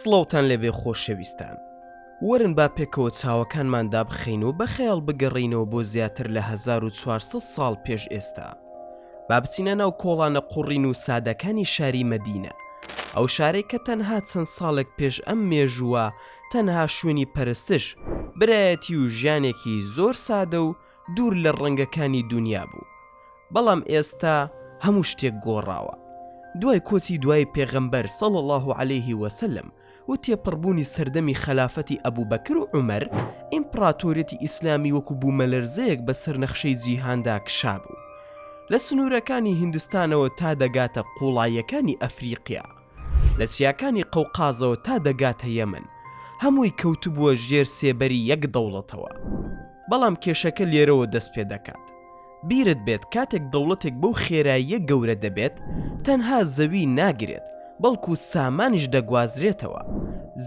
سڵاوتان لێبێ خۆشەویستان. وەرن با پێکەوە چاوەکانمان دابخەین و بە خەیاڵ بگەڕێینەوە بۆ زیاتر لە 1400 ساڵ پێش ئێستا. با بچینە ناو کۆڵانە قوڕین و سادەکانی شاری مەدینە. ئەو شارەی کە تەنها چەند ساڵێک پێش ئەم مێژووە تەنها شوێنی پەرستش، برایەتی و ژیانێکی زۆر سادە و دوور لە ڕەنگەکانی دونیا بوو. بەڵام ئێستا هەموو شتێک گۆڕاوە. دوای کۆچی دوایی پێغەمبەر صلی اللە علیه وسلم و تێپەڕبوونی سەردەمی خەلافەتی ئەبوبەکر و عومەر، ئیمپڕاتۆریەتی ئیسلامی وەکو بوومەلەرزەیەک بەسەر نەخشەی جیهاندا کشابوو. لە سنوورەکانی هیندستانەوە تا دەگاتە قووڵاییەکانی ئەفریقیا. لە چیاکانی قەوقازەوە تا دەگاتە یەمەن، هەمووی کەوتبووە ژێر سێبەری یەک دەوڵەتەوە. بەڵام کێشەکە لێرەوە دەست پێ دەکات. بیرت بێت کاتێک دەوڵەتێک بەو خێراییە گەورە دەبێت، تەنها زەوی ناگرێت، بەڵکو سامانیش دەگوازرێتەوە.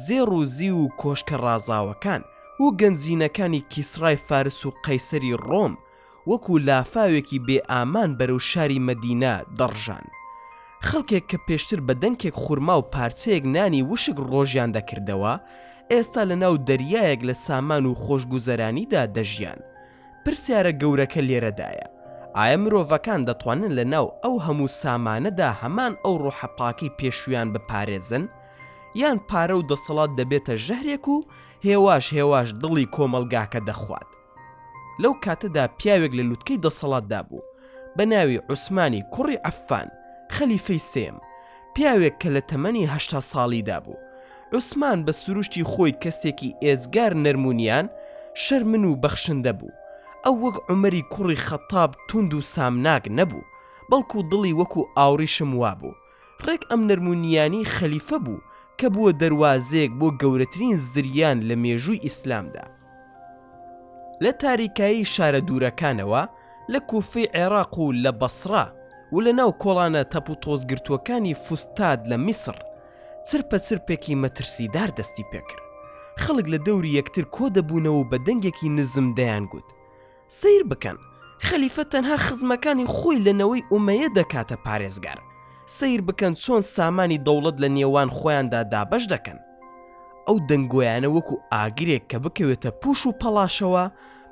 زێڕ و زیو و کۆشکە ڕازاوەکان و گەنجینەکانی کیسڕای فارس و قەیسەری ڕۆم وەکو لافاوێکی بێ ئامان بەرەو شاری مەدینە دەڕژان. خەڵکێک کە پێشتر بە دەنکێک خورما و پارچەیەک نانی وشک ڕۆژیان دەکردەوە، ئێستا لەناو دەریایەک لە سامان و خۆشگوزەرانیدا دەژیان. پرسیارە گەورەکە لێرەدایە، ئایا مرۆڤەکان دەتوانن لەناو ئەو هەموو سامانەدا هەمان ئەو ڕۆحە پاکەی پێشوویان بپارێزن؟ یان پارە و دەسەڵات دەبێتە ژەهرێک و هێواش هێواش دڵی کۆمەڵگاکە دەخوات؟ لەو کاتەدا پیاوێک لە لوتکەی دەسەڵاتدا بوو بە ناوی عوسمانی کوڕی عەففان، خەلیفەی سێیەم، پیاوێک کە لە تەمەنی 80 ساڵیدا بوو. عوسمان بە سروشتی خۆی کەسێکی ئێجگار نەرمونیان، شەرمن و بەخشندە بوو. ئەو وەک عومەری کوڕی خەتاب توند و سامناک نەبوو، بەڵکو دڵی وەکو ئاوریشم وابوو. ڕێک ئەم نەرمونیانی خەلیفە بوو کە بووە دەروازەیەک بۆ گەورەترین زریان لە مێژووی ئیسلامدا. لە تاریکایی شارە دوورەکانەوە، لە کوفەی عێراق و لە بەسڕە و لە ناو کۆڵانە تەپوتۆزگرتووەکانی فوستاد لە میسڕ، چرپە چرپێکی مەترسیدار دەستی پێکرد. خەڵک لە دەوری یەکتر کۆ دەبوونەوە و بە دەنگێکی نزم دەیانگوت، سەیر بکەن، خەلیفە تەنها خزمەکانی خۆی لە نەوەی ئومەیە دەکاتە پارێزگار. سەیر بکەن چۆن سامانی دەوڵەت لە نێوان خۆیاندا دابەش دەکەن. ئەو دەنگۆیانە وەکو ئاگرێک کە بکەوێتە پوش و پەڵاشەوە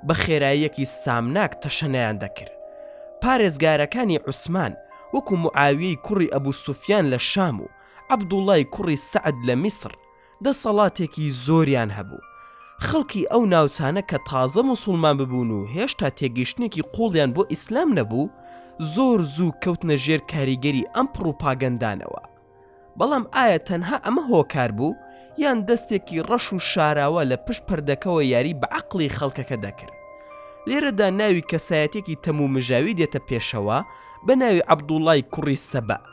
بە خێراییەکی سامناک تەشەنەیان دەکرد. پارێزگارەکانی عوسمان وەکو معاویەی کوڕی ئەبو سوفیان لە شام و عەبدوڵای کوڕی سەعد لە میسڕ دەسەڵاتێکی زۆریان هەبوو. خەڵکی ئەو ناوچانە کە تازە موسوڵمان ببوون و هێشتا تێگەیشتنێکی قووڵیان بۆ ئیسلام نەبوو، زۆر زوو کەوتنە ژێر کاریگەری ئەم پڕوپاگەندانەوە. بەڵام ئایا تەنها ئەمە هۆکار بوو، یان دەستێکی ڕەش و شاراوە لە پشت پەردەکەوە یاری بە عەقڵی خەڵکەکە دەکرد؟ لێرەدا ناوی کەسایەتیەکی تەمومژاوی دێتە پێشەوە بە ناوی عەبدوڵای کوڕی سەبەء،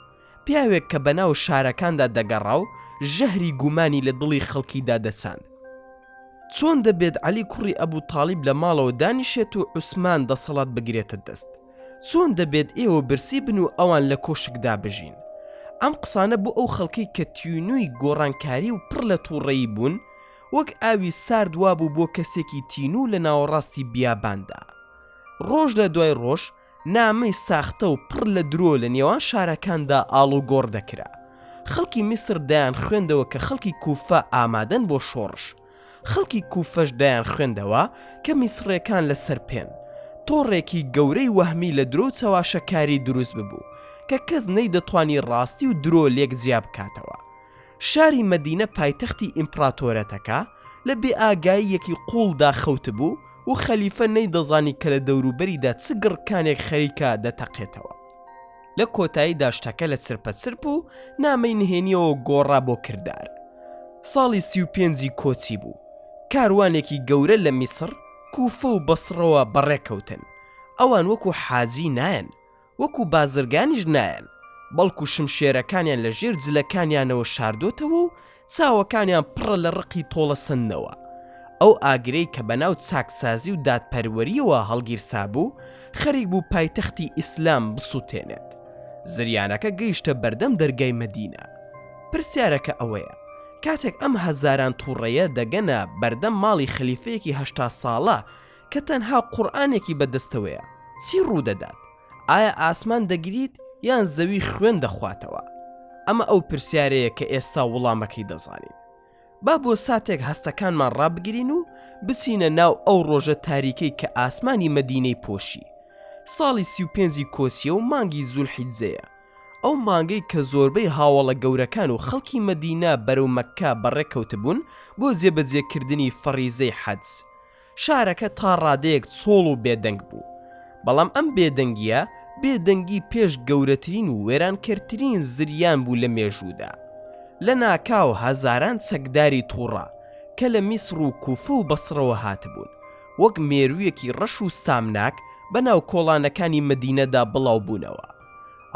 پیاوێک کە بەناو شارەکاندا دەگەڕا و ژەهری گومانی لە دڵی خەڵکیدا دەچاند. چۆن دەبێت عەلی کوڕی ئەبو تاڵیب لە ماڵەوە دانیشێت و عوسمان دەسەڵات بگرێتە دەست؟ چۆن دەبێت ئێوە برسی بن و ئەوان لە کۆشکدا بژین؟ ئەم قسانە بۆ ئەو خەڵکەی کە تینووی گۆڕانکاری و پڕ لە تووڕەیی بوون، وەک ئاوی سارد وابوو بۆ کەسێکی تینوو لە ناوەڕاستی بیاباندا. ڕۆژ لە دوای ڕۆژ نامەی ساختە و پڕ لە درۆ لە نێوان شارەکاندا ئاڵوگۆڕ دەکرا. خەڵکی میسر دەیانخوێندەوە کە خەڵکی کوفە ئامادەن بۆ شۆڕش. خەڵکی کوفەش دەیانخوێندەوە کە میسڕیەکان لەسەر پێن. تۆڕێکی گەورەی وەهمی لە درۆ و چەواشەکاری دروست ببوو کە کەس نەیدەتوانی ڕاستی و درۆ لێک جیا بکاتەوە. شاری مەدینە پایتەختی ئیمپڕاتۆرەتەکە لە بێئاگاییەکی قووڵدا خەوتبوو و خەلیفە نەیدەزانی کە لە دەوروبەریدا چ گڕکانێک خەریکە دەتەقێتەوە. لە کۆتاییدا شتەکە لە چرپەچرپ و نامەی نهێنییەوە گۆڕا بۆ کردار. ساڵی 35 ی کۆچی بوو. کاروانێکی گەورە لە میسڕ، کوفە و بەسڕەوە بەڕێکەوتن. ئەوان وەکو حاجی نایەن، وەکو بازرگانیش نایەن، بەڵکو شمشێرەکانیان لە ژێر جلەکانیانەوە شاردۆتەوە و چاوەکانیان پڕە لە ڕقی تۆڵەسەندنەوە. ئەو ئاگرەی کە بەناو چاکسازی و دادپەروەرییەوە هەڵگیرسابوو، خەریک بوو پایتەختی ئیسلام بسووتێنێت. زریانەکە گەیشتە بەردەم دەرگای مەدینە. پرسیارەکە ئەوەیە، کاتێک ئەم هەزاران تووڕەیە دەگەنە بەردەم ماڵی خەلیفەیەکی 80 ساڵە کە تەنها قورئانێکی بەدەستەوەیە، چی ڕوودەدات؟ ئایا ئاسمان دەگریت یان زەوی خوێن دەخواتەوە؟ ئەمە ئەو پرسیارەیە کە ئێستا وڵامەکەی دەزانین. با بۆ ساتێک هەستەکانمان ڕابگرین و بچینە ناو ئەو ڕۆژە تاریکەی کە ئاسمانی مەدینەی پۆشی. ساڵی 35 ی کۆچیە و مانگی زولحیجەیە. ئەو مانگەی کە زۆربەی هاوەڵە گەورەکان و خەڵکی مەدینە بەرەو مەککە بەڕێکەوتبوون بۆ جێبەجێکردنی فەڕیزەی حەج. شارەکە تا ڕادەیەک چۆڵ و بێدەنگ بوو. بەڵام ئەم بێدەنگییە بێدەنگی پێش گەورەترین و وێرانکەرترین زریان بوو لە مێژوودا. لەناکاو هەزاران چەکداری تووڕە کە لە میسڕ و کوفە و بەسڕەوە هاتبوون، وەک مێروویەکی ڕەش و سامناک بەناو کۆڵانەکانی مەدینەدا بڵاو بوونەوە.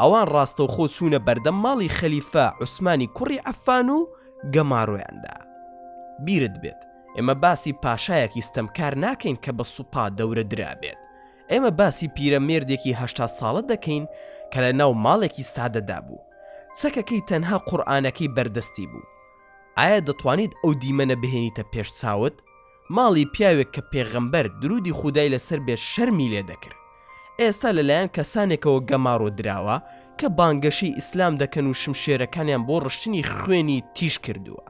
ئەوان ڕاستەوخۆ چوونە بەردەم ماڵی خەلیفە عوسمانی کوڕی عەففان و گەمارۆیان دا. بیرت بێت ئێمە باسی پاشایەکی ستەمکار ناکەین کە بە سوپا دەورە درابێت. ئێمە باسی پیرەمێردێکی 80 ساڵە دەکەین کە لە ناو ماڵێکی سادەدا بوو. چەکەکەی تەنها قورئانەکەی بەردەستی بوو. ئایا دەتوانیت ئەو دیمەنە بهێنیتە پێش چاوت؟ ماڵی پیاوێک کە پێغەمبەر، درودی خودای لەسەر بێت، شەرمی لێ دەکرد. ئێستا لەلایەن کەسانێکەوە گەمارۆ دراوە کە بانگەشەی ئیسلام دەکەن و شمشێرەکانیان بۆ ڕشتنی خوێنی تیژ کردووە.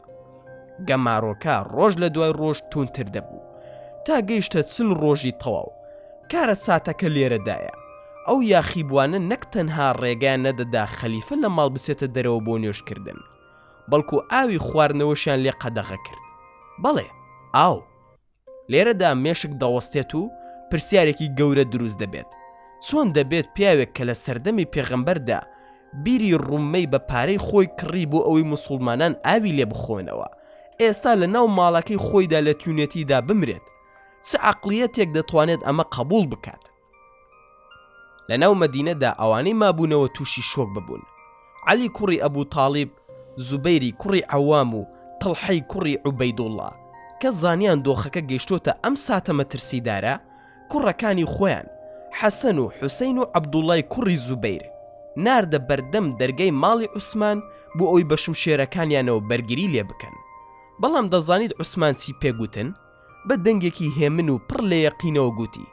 گەمارۆکە ڕۆژ لە دوای ڕۆژ توندتر دەبوو تا گەیشتە 40 ڕۆژی تەواو. کارەساتەکە لێرەدایە، ئەو یاخیبووانە نەک تەنها ڕێگەیان نەدەدا خەلیفە لە ماڵ بچێتە دەرەوە بۆ نوێژکردن، بەڵکو ئاوی خواردنەوەشیان لێ قەدەغە کرد. بەڵێ، ئاو. لێرەدا مێشک دەوەستێت و پرسیارێکی گەورە دروست دەبێت، چۆن دەبێت پیاوێک کە لە سەردەمی پێغەمبەردا بیری ڕوممەی بە پارەی خۆی کڕی بۆ ئەوەی موسوڵمانان ئاوی لێ بخۆنەوە، ئێستا لە ناو ماڵەکەی خۆیدا لە تیونێتیدا بمرێت؟ چ عەقڵیەتێک دەتوانێت ئەمە قەبوڵ بکات؟ لە ناو مەدینەدا ئەوانەی مابوونەوە تووشی شۆک ببوون. عەلی کوڕی ئەبو تاڵیب، زوبەیری کوڕی عەوام و تەڵحەی کوڕی عوبەیدوڵڵا کە زانیان دۆخەکە گەیشتۆتە ئەم ساتە مەترسیدارە، کوڕەکانی خۆیان، حەسەن و حوسەین و عەبدوڵڵای کوڕی زوبەیر، ناردە بەردەم دەرگای ماڵی عوسمان بۆ ئەوەی بە شمشێرەکانیانەوە بەرگری لێ بکەن. بەڵام دەزانیت عوسمان چی پێ گوتن؟ بە دەنگێکی هێمن و پڕ لە یەقینەوە گوتی،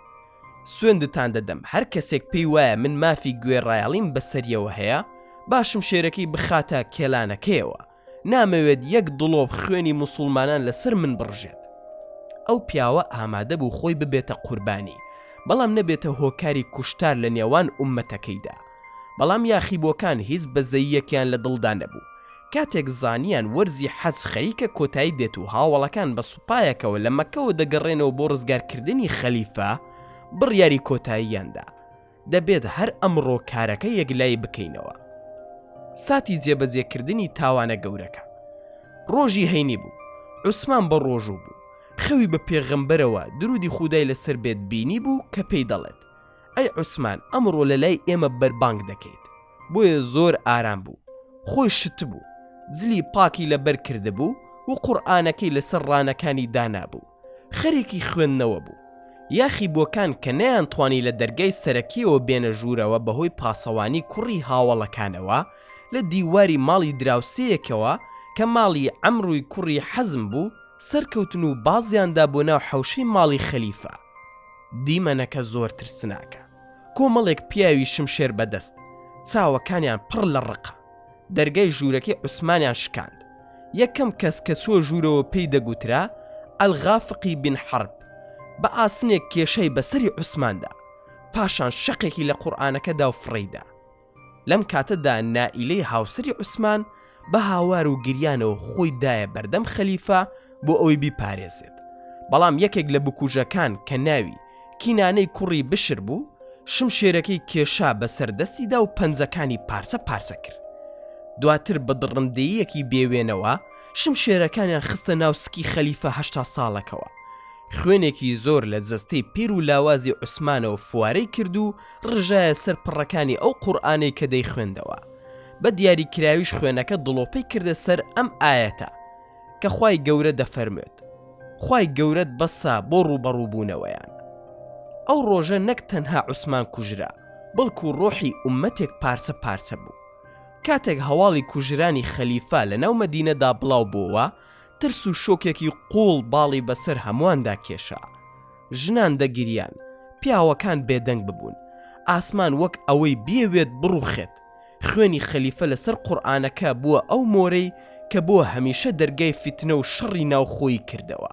سوێندتان دەدەم هەر کەسێک پێی وایە من مافی گوێڕایەڵیم بەسەریەوە هەیە، با شمشێرەکەی بخاتە کێلانەکەیەوە، نامەوێت یەک دڵۆپ خوێنی موسوڵمانان لەسەر من بڕژێت. ئەو پیاوە ئامادە بوو خۆی ببێتە قوربانی، بەڵام نەبێتە هۆکاری کوشتار لە نێوان ئوممەتەکەیدا. بەڵام یاخیبووەکان هیچ بەزەییەکیان لە دڵدا نەبوو. کاتێک زانیان وەرزی حەج خەریکە کۆتایی دێت و هاوەڵەکان بە سوپایەکەوە لە مەککەوە دەگەڕێنەوە بۆ ڕزگارکردنی خەلیفە، بڕیاری کۆتاییان دا، دەبێت هەر ئەمڕۆ کارەکە یەکلایی بکەینەوە. ساتی جێبەجێکردنی تاوانە گەورەکە ڕۆژی هەینی بوو، عوسمان بە ڕۆژوو بوو، خەوی بە پێغەمبەرەوە، درودی خودای لەسەر بێت، بینیبوو کە پێی دەڵێت، ئەی عوسمان ئەمڕۆ لەلای ئێمە بەربانگ دەکەیت. بۆیە زۆر ئارام بوو، خۆی شتبوو، جلی پاکی لەبەر کردبوو و قورئانەکەی لەسەر ڕانەکانی دانابوو، خەریکی خوێندنەوە بوو. یاخیبووەکان کە نەیانتوانی لە دەرگای سەرەکییەوە بێنە ژوورەوە بەهۆی پاسەوانی کوڕی هاوەڵەکانەوە، لە دیواری ماڵی دراوسێیەکەوە کە ماڵی عەمروی کوڕی حەزم بوو، سەرکەوتن و بازیان دا بۆ ناو حەوشەی ماڵی خەلیفە. دیمەنەکە زۆر ترسناکە. کۆمەڵێک پیاوی شمشێر بەدەست، چاوەکانیان پڕ لە ڕقە، دەرگای ژوورەکەی عوسمانیان شکاند. یەکەم کەس کە چووە ژوورەوە پێی دەگوترا، الغافقی بن حرب، بە ئاسنێک کێشای بەسەری عوسماندا، پاشان شەقێکی لە قورئانەکە دا و فڕێی دا. لەم کاتەدا نائیلەی هاوسەری عوسمان بە هاوار و گریانەوە خۆی دایە بەردەم خەلیفە بۆ ئەوەی بیپارێزێت، بەڵام یەکێک لە بکوژەکان کە ناوی، کینانەی کوڕی بشر، بوو، شمشێرەکەی کێشا بەسەر دەستیدا و پەنجەکانی پارچە پارچە کرد. دواتر بە دڕندەییەکی بێوێنەوە شمشێرەکانیان خستە ناو سکی خەلیفە 80 ساڵەکەوە. خوێنێکی زۆر لە جەستەی پیر و لاوازی عوسمانەوە فوارەی کرد و ڕژایە سەر پەڕەکانی ئەو قورئانەی کە دەیخوێندەوە. بە دیاریکراویش خوێنەکە دڵۆپەی کردە سەر ئەم ئایەتە کە خوای گەورە دەفەرموێت، خوای گەورەت بەسە بۆ ڕووبەڕووبوونەوەیان. ئەو ڕۆژە نەک تەنها عوسمان کوژرا، بەڵکو ڕۆحی ئوممەتێک پارچە پارچە بوو. کاتێک هەواڵی کوژرانی خەلیفە لەناو مەدینەدا بڵاو بۆوە، ترس و شۆکێکی قووڵ باڵی بەسەر هەموواندا کێشا. ژنان دەگریان، پیاوەکان بێدەنگ ببوون. ئاسمان وەک ئەوەی بیەوێت بڕوخێت. خوێنی خەلیفە لەسەر قورئانەکە بووە ئەو مۆرەی کە بۆ هەمیشە دەرگای فیتنە و شەڕی ناوخۆیی کردەوە.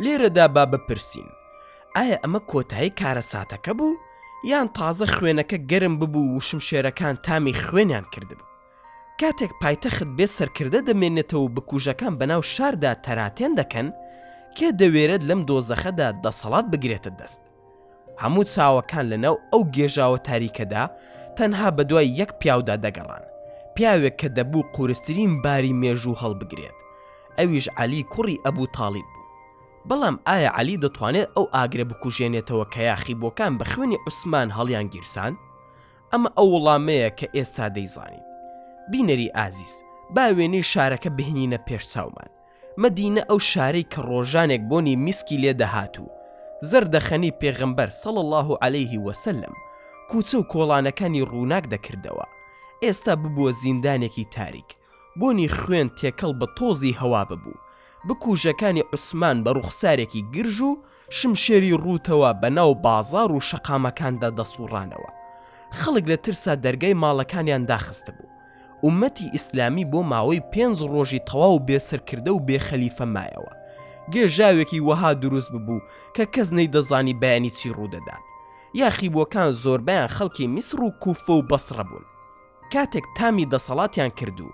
لێرەدا با بپرسین، ئایا ئەمە کۆتایی کارەساتەکە بوو، یان تازە خوێنەکە گەرم ببوو و شمشێرەکان تامی خوێنیان کردبوو؟ کاتێک پایتەخت بێ سەرکردە دەمێنێتەوە و بکوژەکان بەناو شاردا تەراتێن دەکەن، کێ دەوێرێت لەم دۆزەخەدا دەسەڵات بگرێتە دەست؟ هەموو چاوەکان لەناو ئەو گێژاوە تاریکەدا تەنها بەدوای یەک پیاودا دەگەڕان، پیاوێک کە دەبوو قورسترین باری مێژوو هەڵبگرێت، ئەویش عەلی کوڕی ئەبو تاڵیب بوو. بەڵام ئایا عەلی دەتوانێت ئەو ئاگرە بکوژێنێتەوە کە یاخیبووەکان بە خوێنی عوسمان هەڵیانگیرساند؟ ئەمە ئەو وڵامەیە کە ئێستا دەیزانین. بینەری ئازیز، با وێنەی شارەکە بهێنینە پێش چاومان. مەدینە ئەو شارەی کە ڕۆژانێک بۆنی میسکی لێ دەهات و زەردەخەنەی پێغەمبەر صلی اللە علیه و سلم کوچە و کۆڵانەکانی ڕووناک دەکردەوە، ئێستا ببووە زیندانێکی تاریک، بۆنی خوێن تێکەڵ بە تۆزی هەوا ببوو، بکوژەکانی عوسمان بە ڕوخسارێکی گرژ و شمشێری ڕووتەوە بە ناو بازاڕ و شەقامەکاندا دەسوڕانەوە. خەڵک لە ترسا دەرگای ماڵەکانیان داخستبوو. ئوممەتی ئیسلامی بۆ ماوەی پێنج ڕۆژی تەواو بێ سەرکردە و بێ خەلیفە مایەوە. گێژاوێکی وەها دروست ببوو کە کەس نەیدەزانی بەیانی چی ڕوودەدات. یاخیبووەکان زۆربەیان خەڵکی میسڕ و کوفە و بەسڕە بوون. کاتێک تامی دەسەڵاتیان کرد و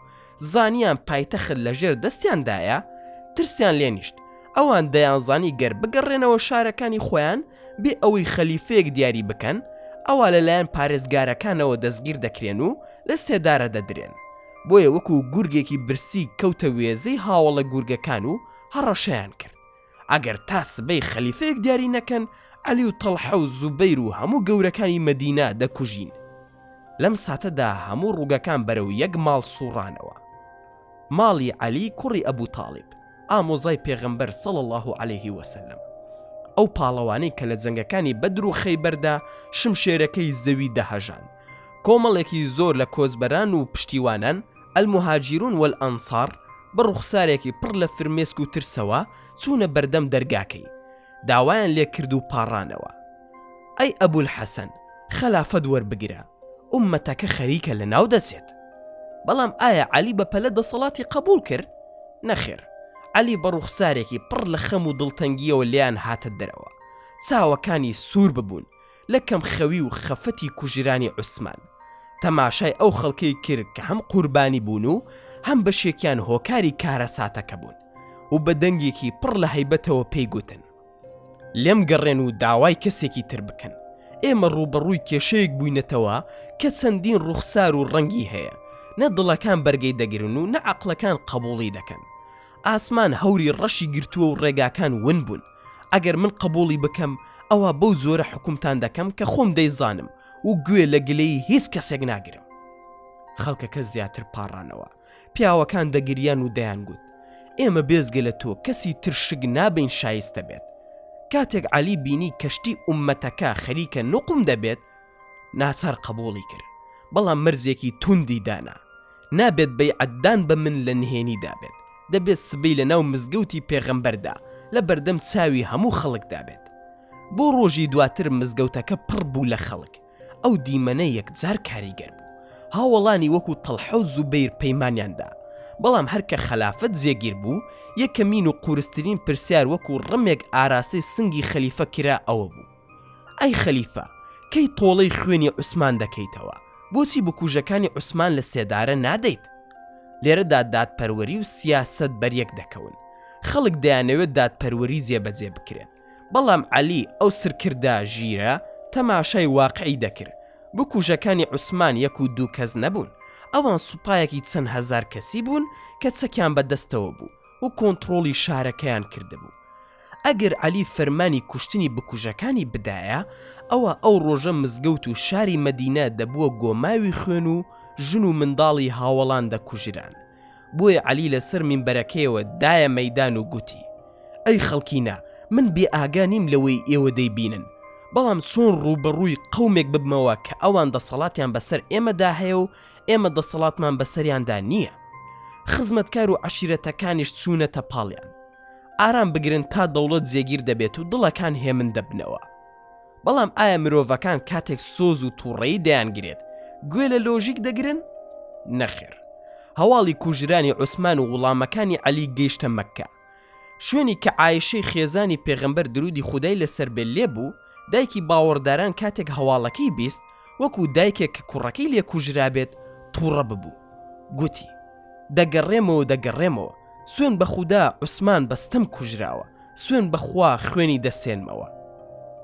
زانیان پایتەخت لەژێر دەستیاندایە، ترسیان لێ نیشت. ئەوان دەیانزانی گەر بگەڕێنەوە شارەکانی خۆیان بێ ئەوەی خەلیفەیەک دیاری بکەن، ئەوا لەلایەن پارێزگارەکانەوە دەستگیر دەکرێن و لە سێدارە دەدرێن. بۆیە وەکو گورگێکی برسی کەوتە وێزەی هاوەڵە گورگەکان و هەڕەشەیان کرد. ئەگەر تا سبەی خەلیفەیەک دیاری نەکەن، عەلی و تەڵحە و زوبەیر و هەموو گەورەکانی مەدینە دەکوژین. لەم ساتەدا هەموو ڕووگەکان بەرەو یەک ماڵ سوڕانەوە. ماڵی عەلی کوڕی ئەبو تاڵیب، ئامۆزای پێغەمبەر صلی اللە علیه وسلم. ئەو پاڵەوانەی کە لە جەنگەکانی بەدر و خەیبەردا شمشێرەکەی زەوی دەهەژاند. کۆمەڵێکی زۆر لە کۆچبەران و پشتیوانان، المهاجرون والانصار، بە ڕوخسارێکی پڕ لە فرمێسک و ترسەوە چوونە بەردەم دەرگاکەی. داوایان لێکرد و پاڕانەوە. ئەی ئەبولحەسەن خەلافەت وەربگرە، ئوممەتەکە خەریکە لەناو دەچێت. بەڵام ئایا عەلی بە پەلە دەسەڵاتی قەبوڵ کرد؟ نەخێر، عەلی بە ڕوخسارێکی پڕ لە خەم و دڵتەنگییەوە لێیان هاتە دەرەوە، چاوەکانی سوور ببوون لە کەمخەوی و خەفەتی کوژرانی عوسمان. تەماشای ئەو خەڵکەی کرد کە هەم قوربانی بوون و هەم بەشێکیان هۆکاری کارەساتەکە بوون و بە دەنگێکی پڕ لە هەیبەتەوە پێی گوتن. لێم گەڕێن و داوای کەسێکی تر بکەن. ئێمە ڕووبەڕووی کێشەیەک بووینەتەوە کە چەندین ڕوخسار و ڕەنگی هەیە، نە دڵەکان بەرگەی دەگرن و نە عەقڵەکان قەبووڵی دەکەن. ئاسمان هەوری ڕەشی گرتووە و ڕێگاکان ون بوون. ئەگەر من قەبووڵی بکەم، ئەوا بەو جۆرە حوکمتان دەکەم کە خۆم دەیزانم و گوێ لە گلەیی هیچ کەسێک ناگرم. خەڵکەکە زیاتر پاڕانەوە. پیاوەکان دەگریان و دەیانگوت، ئێمە بێجگە لە تۆ کەسی تر شک نابەین شایستە بێت. کاتێک عەلی بینی کەشتی ئوممەتەکە خەریکە نوقم دەبێت، ناچار قەبووڵی کرد، بەڵام مەرجێکی توندی دانا، نابێت بەیعەتدان بە من لە نهێنیدا بێت، دەبێت سبەی لەناو مزگەوتی پێغەمبەردا لە بەردەم چاوی هەموو خەڵکدا بێت. بۆ ڕۆژی دواتر مزگەوتەکە پڕ بوو لە خەڵک، ئەو دیمەنە یەکجار کاریگەر بوو. هاوەڵانی وەکو تەڵحە و زوبەیر پەیمانیان دا. بەڵام هەر کە خەلافەت جێگیر بوو، یەکەمین و قورسترین پرسیار وەکو ڕمێک ئاراستەی سنگی خەلیفە کرا ئەوە بوو، ئەی خەلیفە، کەی تۆڵەی خوێنی عوسمان دەکەیتەوە؟ بۆچی بکوژەکانی عوسمان لە سێدارە نادەیت؟ لێرەدا دادپەروەری و سیاسەت بەریەک دەکەون. خەڵک دەیانەوێت دادپەروەری جێبەجێ بکرێت. بەڵام عەلی ئەو سرکردە ژیرە تەماشای واقعی دەکرد، بکوژەکانی عوسمان یەک و دوو کەس نەبوون، ئەوان سوپایەکی چەند هەزار کەسی بوون کە چەکیان بە دەستەوە بوو و کۆنتڕۆڵی شارەکەیان کردبوو. ئەگەر عەلی فەرمانی کوشتنی بکوژەکانی بدایە، ئەوا ئەو ڕۆژە مزگەوت و شاری مەدینە دەبووە گۆماوی خوێن و ژن و منداڵی هاوەڵان دەکوژران. بۆیە عەلی لەسەر مینبەرەکەیەوە دایە مەیدان و گوتی، ئەی خەڵکینە، من بێ ئاگا نیم لەوەی ئێوە دەیبینن، بەڵام چۆن ڕووبەڕووی قەومێک ببمەوە کە ئەوان دەسەڵاتیان بەسەر ئێمەدا هەیە و ئێمە دەسەڵاتمان بەسەریاندا نییە؟ خزمەتکار و عەشیرەتەکانیش چوونەتە پاڵیان. ئارام بگرن تا دەوڵەت جێگیر دەبێت و دڵەکان هێمن دەبنەوە. بەڵام ئایا مرۆڤەکان کاتێک سۆز و توڕەیی دەیانگرێت گوێ لە لۆژیک دەگرن؟ نەخێر. هەواڵی کوژرانی عوسمان و وڵامەکانی عەلی گەیشتە مەککە. شوێنی کە عائیشەی خێزانی پێغەمبەر درودی خودای لەسەر بێ لێ بوو، دایکی باوەڕداران کاتێک هەواڵەکەی بیست وەکو دایکێک کە کوڕەکەی لێ کوژرابێت توڕە ببوو. گوتی، دەگەڕێمەوە دەگەڕێمەوە، سوێن بە خودا عوسمان بە ستەم کوژراوە، سوێن بە خوا خوێنی دەسێنمەوە.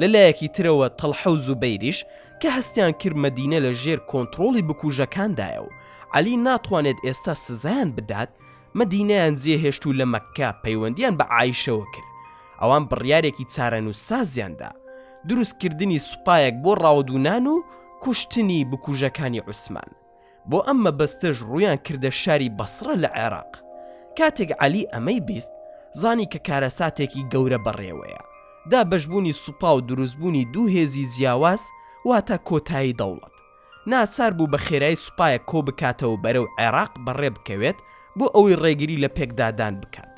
لە لایەکی ترەوە تەڵحە و زوبەیریش کە هەستیان کرد مەدینە لە ژێر کۆنتڕۆڵی بکوژەکاندایە و عەلی ناتوانێت ئێستا سزایان بدات، مەدینەیان جێهێشت و لە مەککە پەیوەندیان بە عائیشەوە کرد. ئەوان بڕیارێکی چارەنووسسازیان دا، دروستکردنی سوپایەک بۆ ڕاوەدوونان و کوشتنی بکوژەکانی عوسمان. بۆ ئەم مەبەستەش ڕوویان کردە شاری بەسڕە لە عێراق. کاتێک عەلی ئەمەی بیست، زانی کە کارەساتێکی گەورە بەڕێوەیە. دابەشبوونی سوپا و دروستبوونی دوو هێزی جیاواز واتە کۆتایی دەوڵەت. ناچار بوو بە خێرایی سوپایەک کۆ بکاتەوە بەرەو عێراق بەڕێ بکەوێت بۆ ئەوەی ڕێگری لە پێکدادان بکات.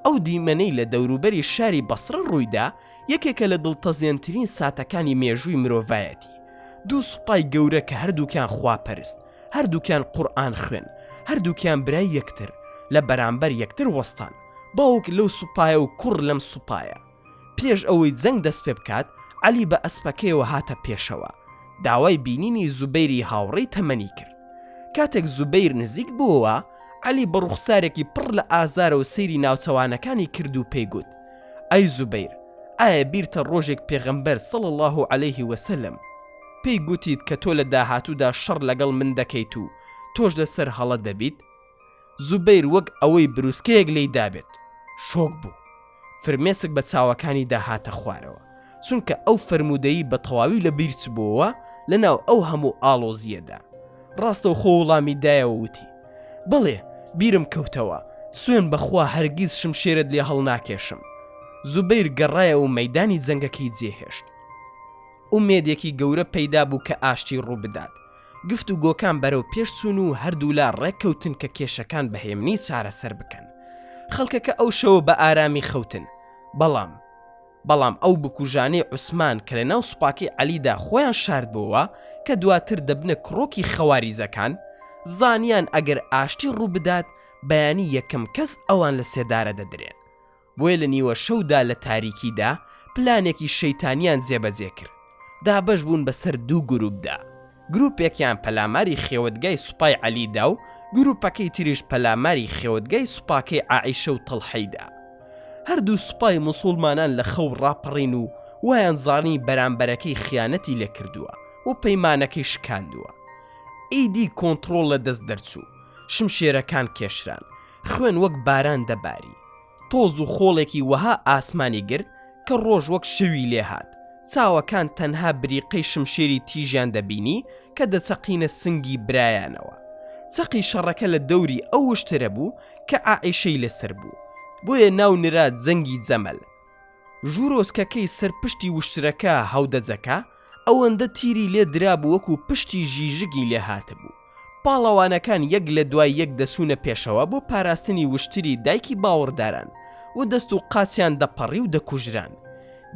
ئەو دیمەنەی لە دەوروبەری شاری بەسڕە ڕوویدا، یەکێکە لە دڵتەزێنترین ساتەکانی مێژووی مرۆڤایەتی. دوو سوپای گەورە کە هەردووکیان خواپەرست، هەردووکیان قورئان خوێن، هەردووکیان برای یەکتر، لە بەرامبەر یەکتر وەستان، باوک لەو سوپایە و کوڕ لەم سوپایە. پێش ئەوەی جەنگ دەست پێ بکات، عەلی بە ئەسپەکەیەوە هاتە پێشەوە، داوای بینینی زوبەیری هاوڕێی تەمەنی کرد. کاتێک زوبەیر نزیک بووەوە، عەلی بە ڕوخسارێکی پڕ لە ئازارەوە سەیری ناوچەوانەکانی کرد و پێی گوت، ئەی زوبەیر، ئایا بیرتە ڕۆژێک پێغەمبەر، صلی اللە علیه وسلم، پێی گوتیت کە تۆ لە داهاتوودا شەڕ لەگەڵ من دەکەیت و تۆش لەسەر هەڵە دەبیت؟ زوبەیر وەک ئەوەی بروسکەیەک لێی دابێت شۆک بوو، فرمێسک بە چاوەکانیدا هاتە خوارەوە، چونکە ئەو فەرموودەی بە تەواوی لە بیر چبۆوە لەناو ئەو هەموو ئاڵۆزییەدا. ڕاستەوخۆ وڵامی دایەوە وتی، بەڵێ، بیرم کەوتەوە، سوێن بە خوا هەرگیز شمشێرت لێ هەڵناکێشم. زوبەیر گەڕایەوە و مەیدانی جەنگەکەی جێهێشت. ئومێدێکی گەورە پەیدا بوو کە ئاشتی ڕووبدات. گفتوگۆکان بەرەو پێش چوون و هەردوولا ڕێککەوتن کە کێشەکان بە هێمنی چارەسەر بکەن. خەڵکەکە ئەو شەوە بە ئارامی خەوتن. بەڵام. بەڵام ئەو بکوژانەی عوسمان کە لەناو سوپاکەی عەلیدا خۆیان شاردبۆوە کە دواتر دەبنە کڕۆکی خەواریجەکان، زانیان ئەگەر ئاشتی ڕووبدات بەیانی یەکەم کەس ئەوان لە سێدارە دەدرێن. بۆیە لە نیوە شەودا لە تاریکیدا پلانێکی شەیتانیان جێبەجێ کرد، دابەش بوون بەسەر دوو گروپدا، گروپێکیان پەلاماری خێوەتگای سوپای عەلی دا و گروپەکەی تریش پەلاماری خێوەتگای سوپاکەی عائیشە و تەڵحەی دا. هەردوو سوپای موسوڵمانان لە خەو ڕاپەڕین و وایان زانی بەرامبەرەکەی خیانەتی لێ کردووە و پەیمانەکەی شکاندووە. ئیدی کۆنتڕۆڵ لە دەست دەرچوو، شمشێرەکان کێشران، خوێن وەک باران دەباری. تۆز و خۆڵێکی وەها ئاسمانی گرت کە ڕۆژ وەک شەوی لێ هات. چاوەکان تەنها بریقەی شمشێری تیژیان دەبینی کە دەچەقینە سنگی برایانەوە. چەقی شەڕەکە لە دەوری ئەو وشترە بوو کە عائیشەی لەسەر بوو. بۆیە ناو نرا جەنگی جەمەل. ژوورۆچکەکەی سەر پشتی وشترەکە هەودەجەکە ئەوەندە تیری لێ درابوو وەکو پشتی ژیژگی لێ هاتبوو. پاڵەوانەکان یەک لە دوای یەک دەچوونە پێشەوە بۆ پاراستنی وشتری دایکی باوەڕداران و دەست و قاچیان دەپەڕی و دەکوژران.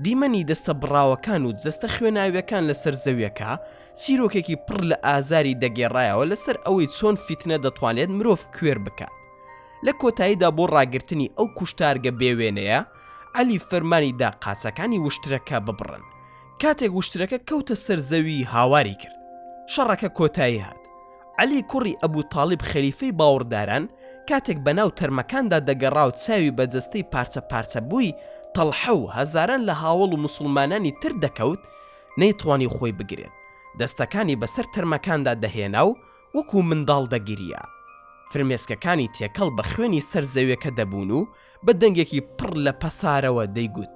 دیمەنی دەستە بڕاوەکان و جەستە خوێناویەکان لەسەر زەویەکە چیرۆکێکی پڕ لە ئازاری دەگێڕایەوە لەسەر ئەوەی چۆن فیتنە دەتوانێت مرۆڤ کوێر بکات. لە کۆتاییدا بۆ ڕاگرتنی ئەو کوشتارگە بێ وێنەیە، عەلی فەرمانی دا قاچەکانی وشترەکە ببڕن. کاتێک وشترەکە کەوتە سەر زەوی هاواری کرد. شەڕەکە کۆتایی هات. عەلی کوڕی ئەبو تاڵیب خەلیفەی باوەڕداران کاتێک بەناو تەرمەکاندا دەگەڕا و چاوی بە جەستەی پارچە پارچەبووی تەڵحە و هەزاران لە هاوەڵ و موسوڵمانانی تر دەکەوت، نەیتوانی خۆی بگرێت. دەستەکانی بەسەر تەرمەکاندا دەهێنا و وەکو منداڵ دەگریا. فرمێسکەکانی تێکەڵ بە خوێنی سەر زەویەکە دەبوون و بە دەنگێکی پڕ لە پەسارەوە دەیگوت،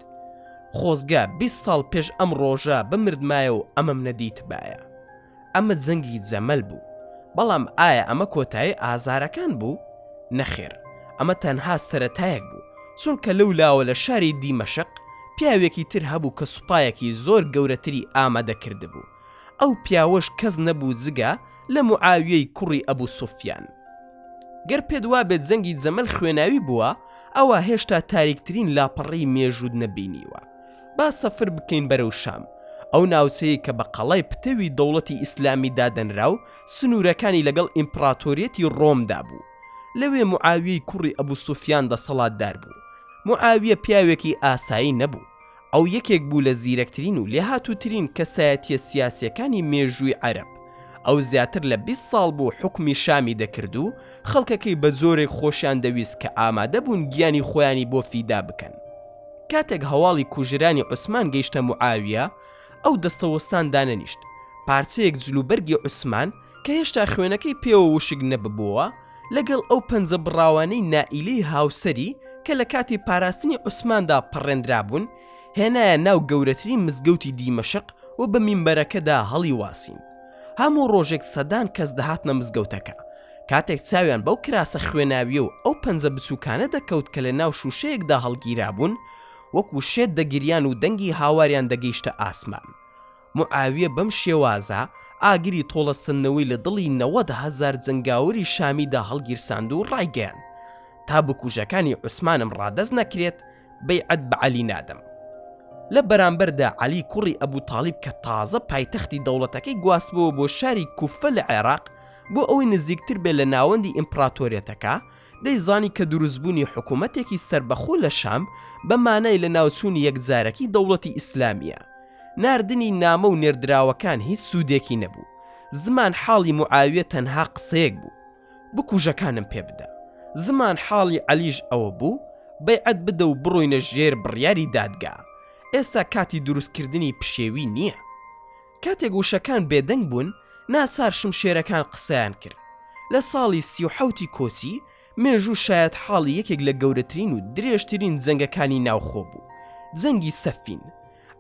خۆزگە 20 ساڵ پێش ئەم ڕۆژە بمردمایە و ئەمەم نەدیتبایە. ئەمە جەنگی جەمەل بوو. بەڵام ئایا ئەمە کۆتایی ئازارەکان بوو؟ نەخێر، ئەمە تەنها سەرەتایەک بوو، چونکە لەو لاوە لە شاری دیمەشق پیاوێکی تر هەبوو کە سوپایەکی زۆر گەورەتری ئامادە کردبوو. ئەو پیاوەش کەس نەبوو جگە لە معاویەی کوڕی ئەبو سوفیان. گەر پێت وابێت جەنگی جەمەل خوێناوی بووە، ئەوا هێشتا تاریکترین لاپەڕەی مێژووت نەبینیوە. با سەفر بکەین بەرەو شام، ئەو ناوچەیەی کە بە قەڵای پتەوی دەوڵەتی ئیسلامی دادەنرا و سنوورەکانی لەگەڵ ئیمپڕاتۆریەتی ڕۆمدا بوو. لەوێ معاویەی کوڕی ئەبو سوفیان دەسەڵاتدار بوو. معاویە پیاوێکی ئاسایی نەبوو، ئەو یەکێک بوو لە زیرەکترین و لێهاتووترین کەسایەتییە سیاسییەکانی مێژووی عەرەب. ئەو زیاتر لە 20 ساڵ بوو حوکمی شامی دەکرد و خەڵکەکەی بە جۆرێک خۆشیان دەویست کە ئامادە بوون گیانی خۆیانی بۆ فیدا بکەن. کاتێک هەواڵی کوژرانی عوسمان گەیشتە معاویە، ئەو دەستەوەستان دانەنیشت، پارچەیەک جلوبەرگی عوسمان کە هێشتا خوێنەکەی پێوە وشک نەببۆوە، لەگەڵ ئەو پەنجە بڕاوانەی نائیلەی هاوسەری کە لە کاتی پاراستنی عوسماندا پەڕێندرابوون، هێنایە ناو گەورەترین مزگەوتی دیمەشق و بە مینبەرەکەدا هەڵیواسین. هەموو ڕۆژێک سەدان کەس دەهاتنە مزگەوتەکە. کاتێک چاویان بەو کراسە خوێناوییە و ئەو پەنجە بچووکانە دەکەوت کە لە ناو شووشەیەکدا هەڵگیرابوون، وەکوو شێت دەگریان و دەنگی هاواریان دەگەیشتە ئاسمان. معاویە بەم شێوازە ئاگری تۆڵەسەندنەوەی لە دڵی 90,000 جەنگاوەری شامیدا هەڵگیرساند و ڕایگەیاند، تا بکوژەکانی عوسمانم ڕادەست نەکرێت، بەیعەت بە عەلی نادەم. لە بەرامبەردا عەلی کوڕی ئەبو تاڵیب کە تازە پایتەختی دەوڵەتەکەی گواستبۆوە بۆ شاری کوفە لە عێراق بۆ ئەوەی نزیکتر بێت لە ناوەندی ئیمپڕاتۆریەتەکە، دەیزانی کە دروستبوونی حکوومەتێکی سەربەخۆ لە شام بە مانای لەناوچوونی یەکجارەکی دەوڵەتی ئیسلامییە. ناردنی نامە و نێردراوەکان هیچ سوودێکی نەبوو. زمان حاڵی معاویە تەنها قسەیەک بوو. بکوژەکانم پێ بدە. زمان حاڵی عەلیش ئەوە بوو، بەیعەت بدە و بڕۆینە ژێر بڕیاری دادگا. ئێستا کاتی دروستکردنی پشێوی نییە. کاتێک وشەکان بێدەنگ بوون، ناچار شمشێرەکان قسەیان کرد. لە ساڵی 37 ی کۆچی، مێژوو شایەتحاڵی یەکێک لە گەورەترین و درێژترین جەنگەکانی ناوخۆ بوو، جەنگی سەفین.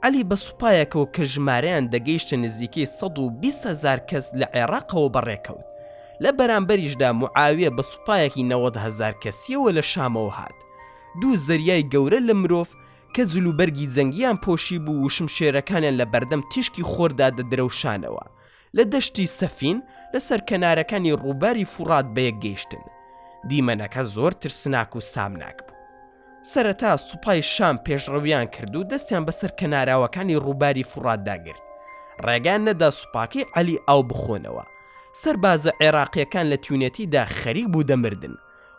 عەلی بە سوپایەکەوە کە ژمارەیان دەگەیشتە نزیکەی 120 هەزار کەس لە عێراقەوە بەڕێکەوت. لە بەرامبەریشدا معاویە بە سوپایەکی 90 هەزار کەسییەوە لە شامەوە هات. دوو زەریای گەورە لە مرۆڤ کە جلوبەرگی جەنگییان پۆشیبوو و شمشێرەکانیان لە بەردەم تیشکی خۆردا دەدرەوشانەوە، لە دەشتی سەفین لەسەر کەنارەکانی ڕووباری فوڕات بەیەک گەیشتن. دیمەنەکە زۆر ترسناک و سامناک بوو. سەرەتا سوپای شام پێشڕەویان کرد و دەستیان بەسەر کەناراوەکانی ڕووباری فوڕاتدا گرت. ڕێگایان نەدا سوپاکەی عەلی ئاو بخۆنەوە. سەربازە عێراقییەکان لە تیونێتیدا خەریک بوو دەمردن.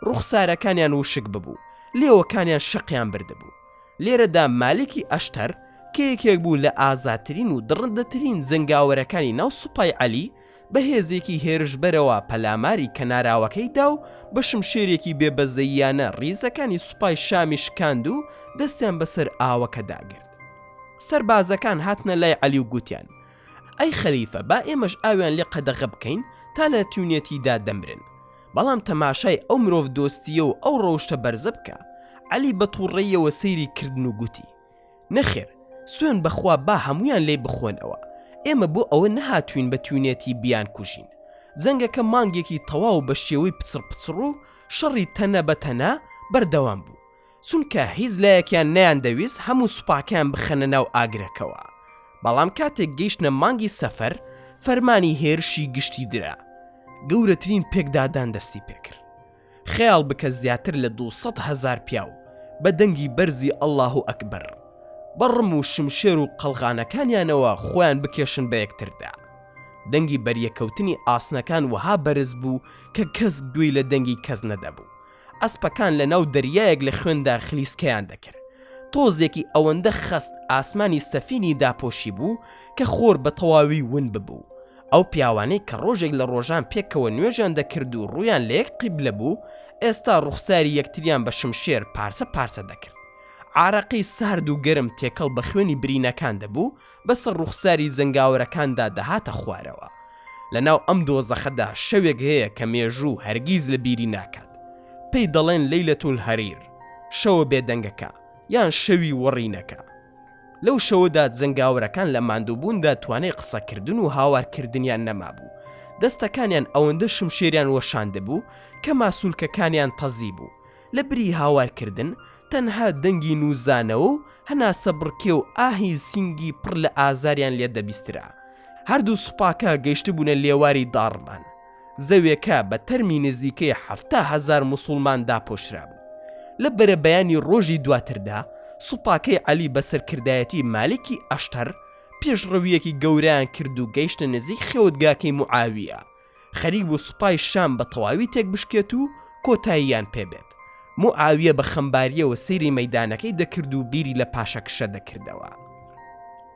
ڕوخسارەکانیان وشک ببوو، لێوەکانیان شەقیان بردبوو. لێرەدا مالیکی ئەشتەر کە یەکێک بوو لە ئازاترین و دڕندەترین جەنگاوەرەکانی ناو سوپای عەلی، بە هێزێکی هێرشبەرەوە پەلاماری کەناراوەکەی دا و بە شمشێرێکی بێ بەزەییانە ڕیزەکانی سوپای شامی شکاند و دەستیان بەسەر ئاوەکەدا گرت. سەربازەکان هاتنە لای عەلی و گوتیان، ئەی خەلیفە با ئێمەش ئاویان لێ قەدەغە بکەین تا لە تیونێتیدا دەمرن. بەڵام تەماشای ئەو مرۆڤدۆستییە و ئەو ڕەوشتە بەرزە بکە. عەلی بە تووڕەییەوە سەیری کردن و گوتی، نەخێر، سوێند بە خوا با هەموویان لێی بخۆنەوە، ئێمە بۆ ئەوە نەهاتووین بە تیونێتی بیانکوژین. جەنگەکە مانگێکی تەواو بە شێوەی پچڕپچڕ و شەڕی تەنە بە تەنە بەردەوام بوو. چونکە هیچ لایەکیان نەیاندەویست هەموو سوپاکەیان بخەنە ناو ئاگرەکەوە. بەڵام کاتێک گەیشتنە مانگی سەفەر، فەرمانی هێرشی گشتی درا. گەورەترین پێکدادان دەستی پێکرد. خەیاڵ بکە زیاتر لە 200 هەزار پیاو بە دەنگی بەرزی ئەڵڵاهو ئەکبەر، بە ڕم و شمشێر و قەڵغانەکانیانەوە خۆیان بکێشن بە یەکتردا. دەنگی بەریەککەوتنی ئاسنەکان وەها بەرز بوو کە کەس گوێی لە دەنگی کەس نەدەبوو. ئەسپەکان لە ناو دەریایەک لە خوێندا خلیسکەیان دەکرد. تۆزێکی ئەوەندە خەست ئاسمانی سەفینی داپۆشیبوو کە خۆر بە تەواوی ون ببوو. ئەو پیاوانەی کە ڕۆژێک لە ڕۆژان پێکەوە نوێژیان دەکرد و ڕوویان لە یەک قیبلە بوو، ئێستا ڕوخساری یەکتریان بە شمشێر پارچە پارچە دەکرد. عارەقەی سارد و گەرم تێکەڵ بە خوێنی برینەکان دەبوو، بەسەر ڕوخساری جەنگاوەرەکاندا دەهاتە خوارەوە. لەناو ئەم دۆزەخەدا شەوێک هەیە کە مێژوو هەرگیز لە بیری ناکات. پێی دەڵێن لەیلەتولهەریر، شەوە بێدەنگەکە، یان شەوی وەڕینەکە. لەو شەوەدا جەنگاوەرەکان لە ماندووبووندا توانای قسەکردن و هاوارکردنیان نەمابوو. دەستەکانیان ئەوەندە شمشێریان وەشاندبوو کە ماسوولکەکانیان تەزیبوو. لە بری هاوارکردن، تەنها دەنگی نووزانەوە و هەناسەبڕکێ و ئاهی سینگی پڕ لە ئازاریان لێ دەبیسترا. هەردوو سوپاکە گەیشتبوونە لێواری داڕمان. زەوێکە بە تەرمی نزیکەی 70,000 موسوڵمان داپۆشرابوو. لە بەرەبەیانی ڕۆژی دواتردا، سوپاکەی عەلی بە سەرکردایەتی مالیکی ئەشتەر، پێشڕەوییەکی گەورەیان کرد و گەیشتە نزیک خێوەتگاکەی موعاویە. خەریک بوو سوپای شام بە تەواوی تێکبشکێت و کۆتاییان پێ بێت. موعاویە بە خەمبارییەوە سەیری مەیدانەکەی دەکرد و بیری لە پاشەکشە دەکردەوە.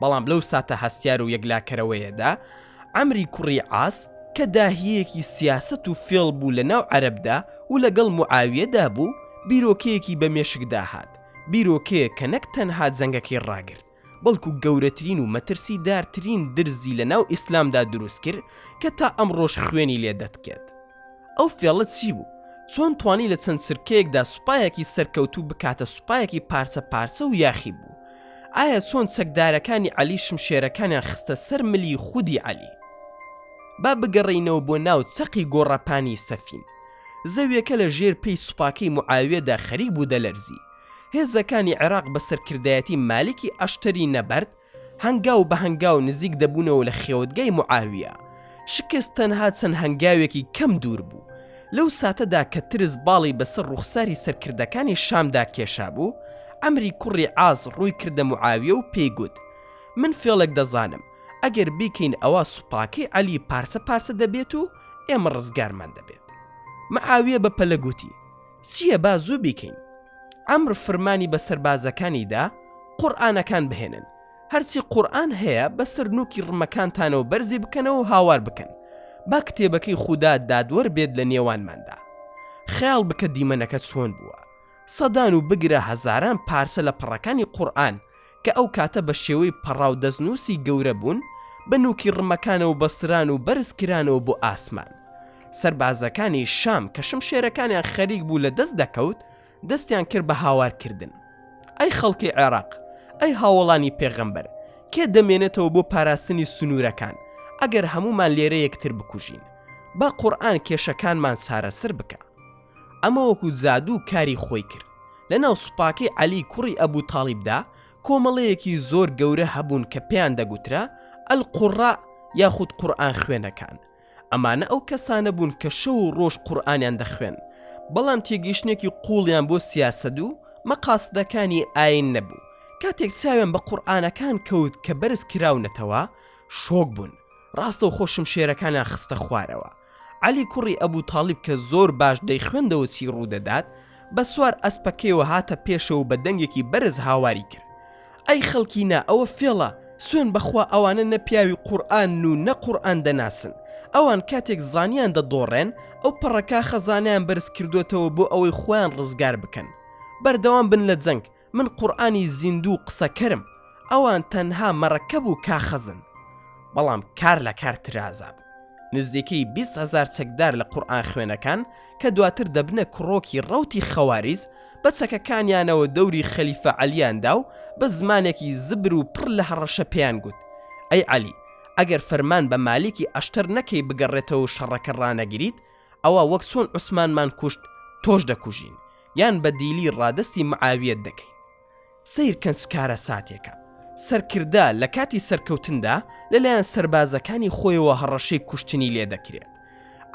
بەڵام لەو ساتە هەستیار و یەکلاکەرەوەیەدا، عەمری کوڕی عاس کە داهیەیەکی سیاسەت و فێڵ بوو لە ناو عەرەبدا و لەگەڵ موعاویەدا بوو، بیرۆکەیەکی بە مێشکدا هات، بیرۆکەیەک کە نەک تەنها جەنگەکەی ڕاگرت، بەڵکو گەورەترین و مەترسیدارترین درزی لە ناو ئیسلامدا دروست کرد کە تا ئەمڕۆش خوێنی لێ دەتکێت. ئەو فێڵە چی بوو؟ چۆن توانی لە چەند چرکەیەکدا سوپایەکی سەرکەوتوو بکاتە سوپایەکی پارچە پارچە و یاخی بوو؟ ئایا چۆن چەکدارەکانی عەلی شمشێرەکانیان خستە سەر ملی خودی عەلی؟ با بگەڕێینەوە بۆ ناو چەقی گۆڕەپانی سەفین. زەویەکە لە ژێر پێی سوپاکەی معاویەدا خەریک بوو دەلەرزی. هێزەکانی عێراق بە سەرکردایەتی مالیکی ئەشتەری نەبەرد هەنگاو بە هەنگاو نزیک دەبوونەوە لە خێوەتگای معاویە. شکست تەنها چەند هەنگاوێکی کەم دوور بوو. لەو ساتەدا کە ترس باڵی بەسەر ڕووخساری سەرکردەکانی شامدا کێشابوو، عەمری کوڕی عاس ڕووی کردە معاویە و پێی گوت، من فێڵێک دەزانم، ئەگەر بیکەین ئەوا سوپاکەی عەلی پارچە پارچە دەبێت و ئێمە ڕزگارمان دەبێت. معاویە بە پەلە گوتی، چییە با زوو بیکەین. عەمر فرمانی بە سەربازەکانی دا، قورئانەکان بهێنن. هەرچی قورئان هەیە بەسەر نوکی ڕمەکانتانەوە بەرزی بکەنەوە و هاوار بکەن، با کتێبەکەی خودا دادوەر بێت لە نێوانماندا. خەیاڵ بکە دیمەنەکە چۆن بووە. سەدان و بگرە هەزاران پارچە لە پەڕەکانی قورئان کە ئەو کاتە بە شێوەی پەڕاو دەستنووسی گەورە بوون، بە نوکی ڕمەکانەوە بەستران و بەرز کرانەوە بۆ ئاسمان. سەربازەکانی شام کە شمشێرەکانیان خەریک بوو لە دەست دەکەوت، دەستیان کرد بە هاوار کردن. ئەی خەڵکی عێراق، ئەی هاوەڵانی پێغەمبەر، کێ دەمێنێتەوە بۆ پاراستنی سنوورەکان، ئەگەر هەموومان لێرە یەکتر بکوژین؟ با قورئان کێشەکانمان چارەسەر بکا. ئەمە وەکو جادوو کاری خۆی کرد. لەناو سوپاکەی عەلی کوڕی ئەبو تاڵیبدا کۆمەڵەیەکی زۆر گەورە هەبوون کە پێیان دەگوترا، القراء، یاخود قورئان خوێنەکان. ئەمانە ئەو کەسانە بوون کە شەو و ڕۆژ قورئانیان دەخوێند، بەڵام تێگەیشتنێکی قووڵیان بۆ سیاسەت و مەقاسدەکانی ئایین نەبوو. کاتێک چاویان بە قورئانەکان کەوت کە بەرز کراونەتەوە، شۆک بوون. ڕاستەوخۆ شمشێرەکانیان خستە خوارەوە. عەلی کوڕی ئەبو تاڵیب کە زۆر باش دەیخوێندەوە چی ڕوودەدات، بە سوار ئەسپەکەیەوە هاتە پێشەوە و بە دەنگێکی بەرز هاواری کرد، ئەی خەڵکینە ئەوە فێڵە، سوێن بەخوا ئەوانە نە پیاوی قورئانن و نە قورئان دەناسن، ئەوان کاتێک زانیان دەدۆڕێن ئەو پەڕە کاخەزانەیان بەرز کردۆتەوە بۆ ئەوەی خۆیان ڕزگار بکەن. بەردەوام بن لە جەنگ، من قورئانی زیندوو و قسەکەرم، ئەوان تەنها مەرەکەب و کاخەزن. بەڵام کار لە کار ترازا بوو. نزیکەی 20 هەزار چەکدار لە قورئان خوێنەکان کە دواتر دەبنە کڕۆکی ڕەوتی خەواریج، بە چەکەکانیانەوە دەوری خەلیفە عەلیان دا و بە زمانێکی زبر و پڕ لە هەڕەشە پێیان گوت، ئەی عەلی، ئەگەر فەرمان بە مالیکی ئەشتەر نەکەی بگەڕێتەوە و شەڕەکە ڕانەگریت، ئەوا وەک چۆن عوسمانمان کوشت، تۆش دەکوژین، یان بە دیلی ڕادەستی معاویەت دەکەین. سەیر کەن چ کارەساتێکە! سەرکردە لە کاتی سەرکەوتندا لەلایەن سەربازەکانی خۆیەوە هەڕەشەی کوشتنی لێ دەکرێت.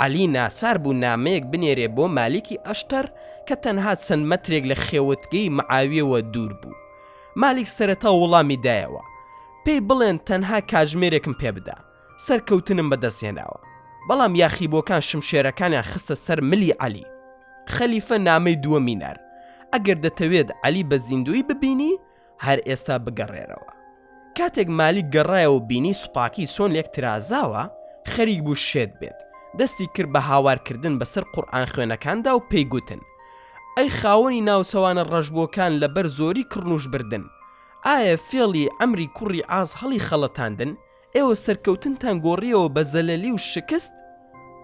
عەلی ناچار بوو نامەیەک بنێرێ بۆ مالیکی ئەشتەر کە تەنها چەند مەترێک لە خێوەتگەی معاویەوە دوور بوو. مالیک سەرەتا وڵامی دایەوە، پێی بڵێن تەنها کاتژمێرێکم پێ بدە، سەرکەوتنم بەدەست هێناوە. بەڵام یاخیبووەکان شمشێرەکانیان خستە سەر ملی عەلی. خەلیفە نامەی دووەمی نارد، ئەگەر دەتەوێت عەلی بە زیندوویی ببینی، هەر ئێستا بگەڕێرەوە. کاتێک مالیک گەڕایەوە بینی سوپاکەی چۆن لێک ترازاوە، خەریک بوو شێت بێت، دەستی کرد بە هاوارکردن بەسەر قورئانخوێنەکاندا و پێی گوتن، ئەی خاوەنی ناوچەوانە ڕەشبووەکان لەبەر زۆری کڕنووش بردن، ئایا فێڵی عەمری کوڕی عاس هەڵیخەڵەتاندن، ئێوە سەرکەوتنتان گۆڕیەوە بە زەلەلی و شکست؟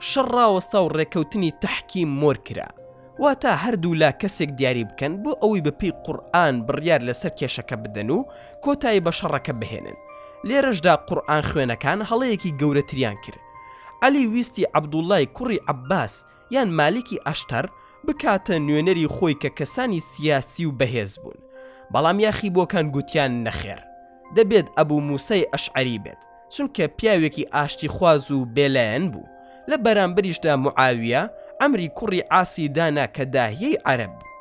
شەڕ ڕاوەستا و ڕێکەوتنی تەحکیم مۆر کرا. واتە هەردوولا کەسێک دیاری بکەن بۆ ئەوەی بە پێی قورئان بڕیار لەسەر کێشەکە بدەن و کۆتایی بە شەڕەکە بهێنن. لێرەشدا قورئان خوێنەکان هەڵەیەکی گەورەتریان کرد. عەلی ویستی عەبدوڵای کوڕی عەباس یان مالیکی ئەشتەر بکاتە نوێنەری خۆی کە کەسانی سیاسی و بەهێز بوون. بەڵام یاخیبووەکان گوتیان نەخێر. دەبێت ئەبو موسای ئەشعەری بێت، چونکە پیاوێکی ئاشتیخواز و بێلایەن بوو، لە بەرامبەریشدا معاویە عەمری کوڕی عاسی دانا کە داهیەی عەرەب بوو.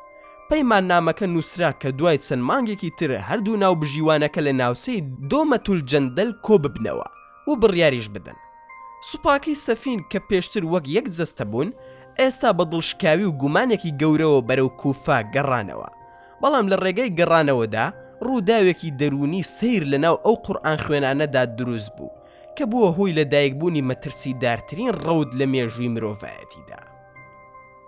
پەیماننامەکە نووسرا کە دوای چەند مانگێکی تر هەردوو ناوبژیوانەکە لە ناوچەی دۆمەتولجەندەل کۆببنەوە و بڕیاریش بدەن. سوپاکەی سەفین کە پێشتر وەک یەک جەستە بوون، ئێستا بە دڵشکاوی و گومانێکی گەورەوە بەرەو کوفە گەڕانەوە. بەڵام لە ڕێگای گەڕانەوەدا ڕووداوێکی دەروونی سەیر لەناو ئەو قورئانخوێنانەدا دروست بوو کە بووە هۆی لەدایکبوونی مەترسیدارترین ڕەوت لە مێژووی مرۆڤایەتیدا.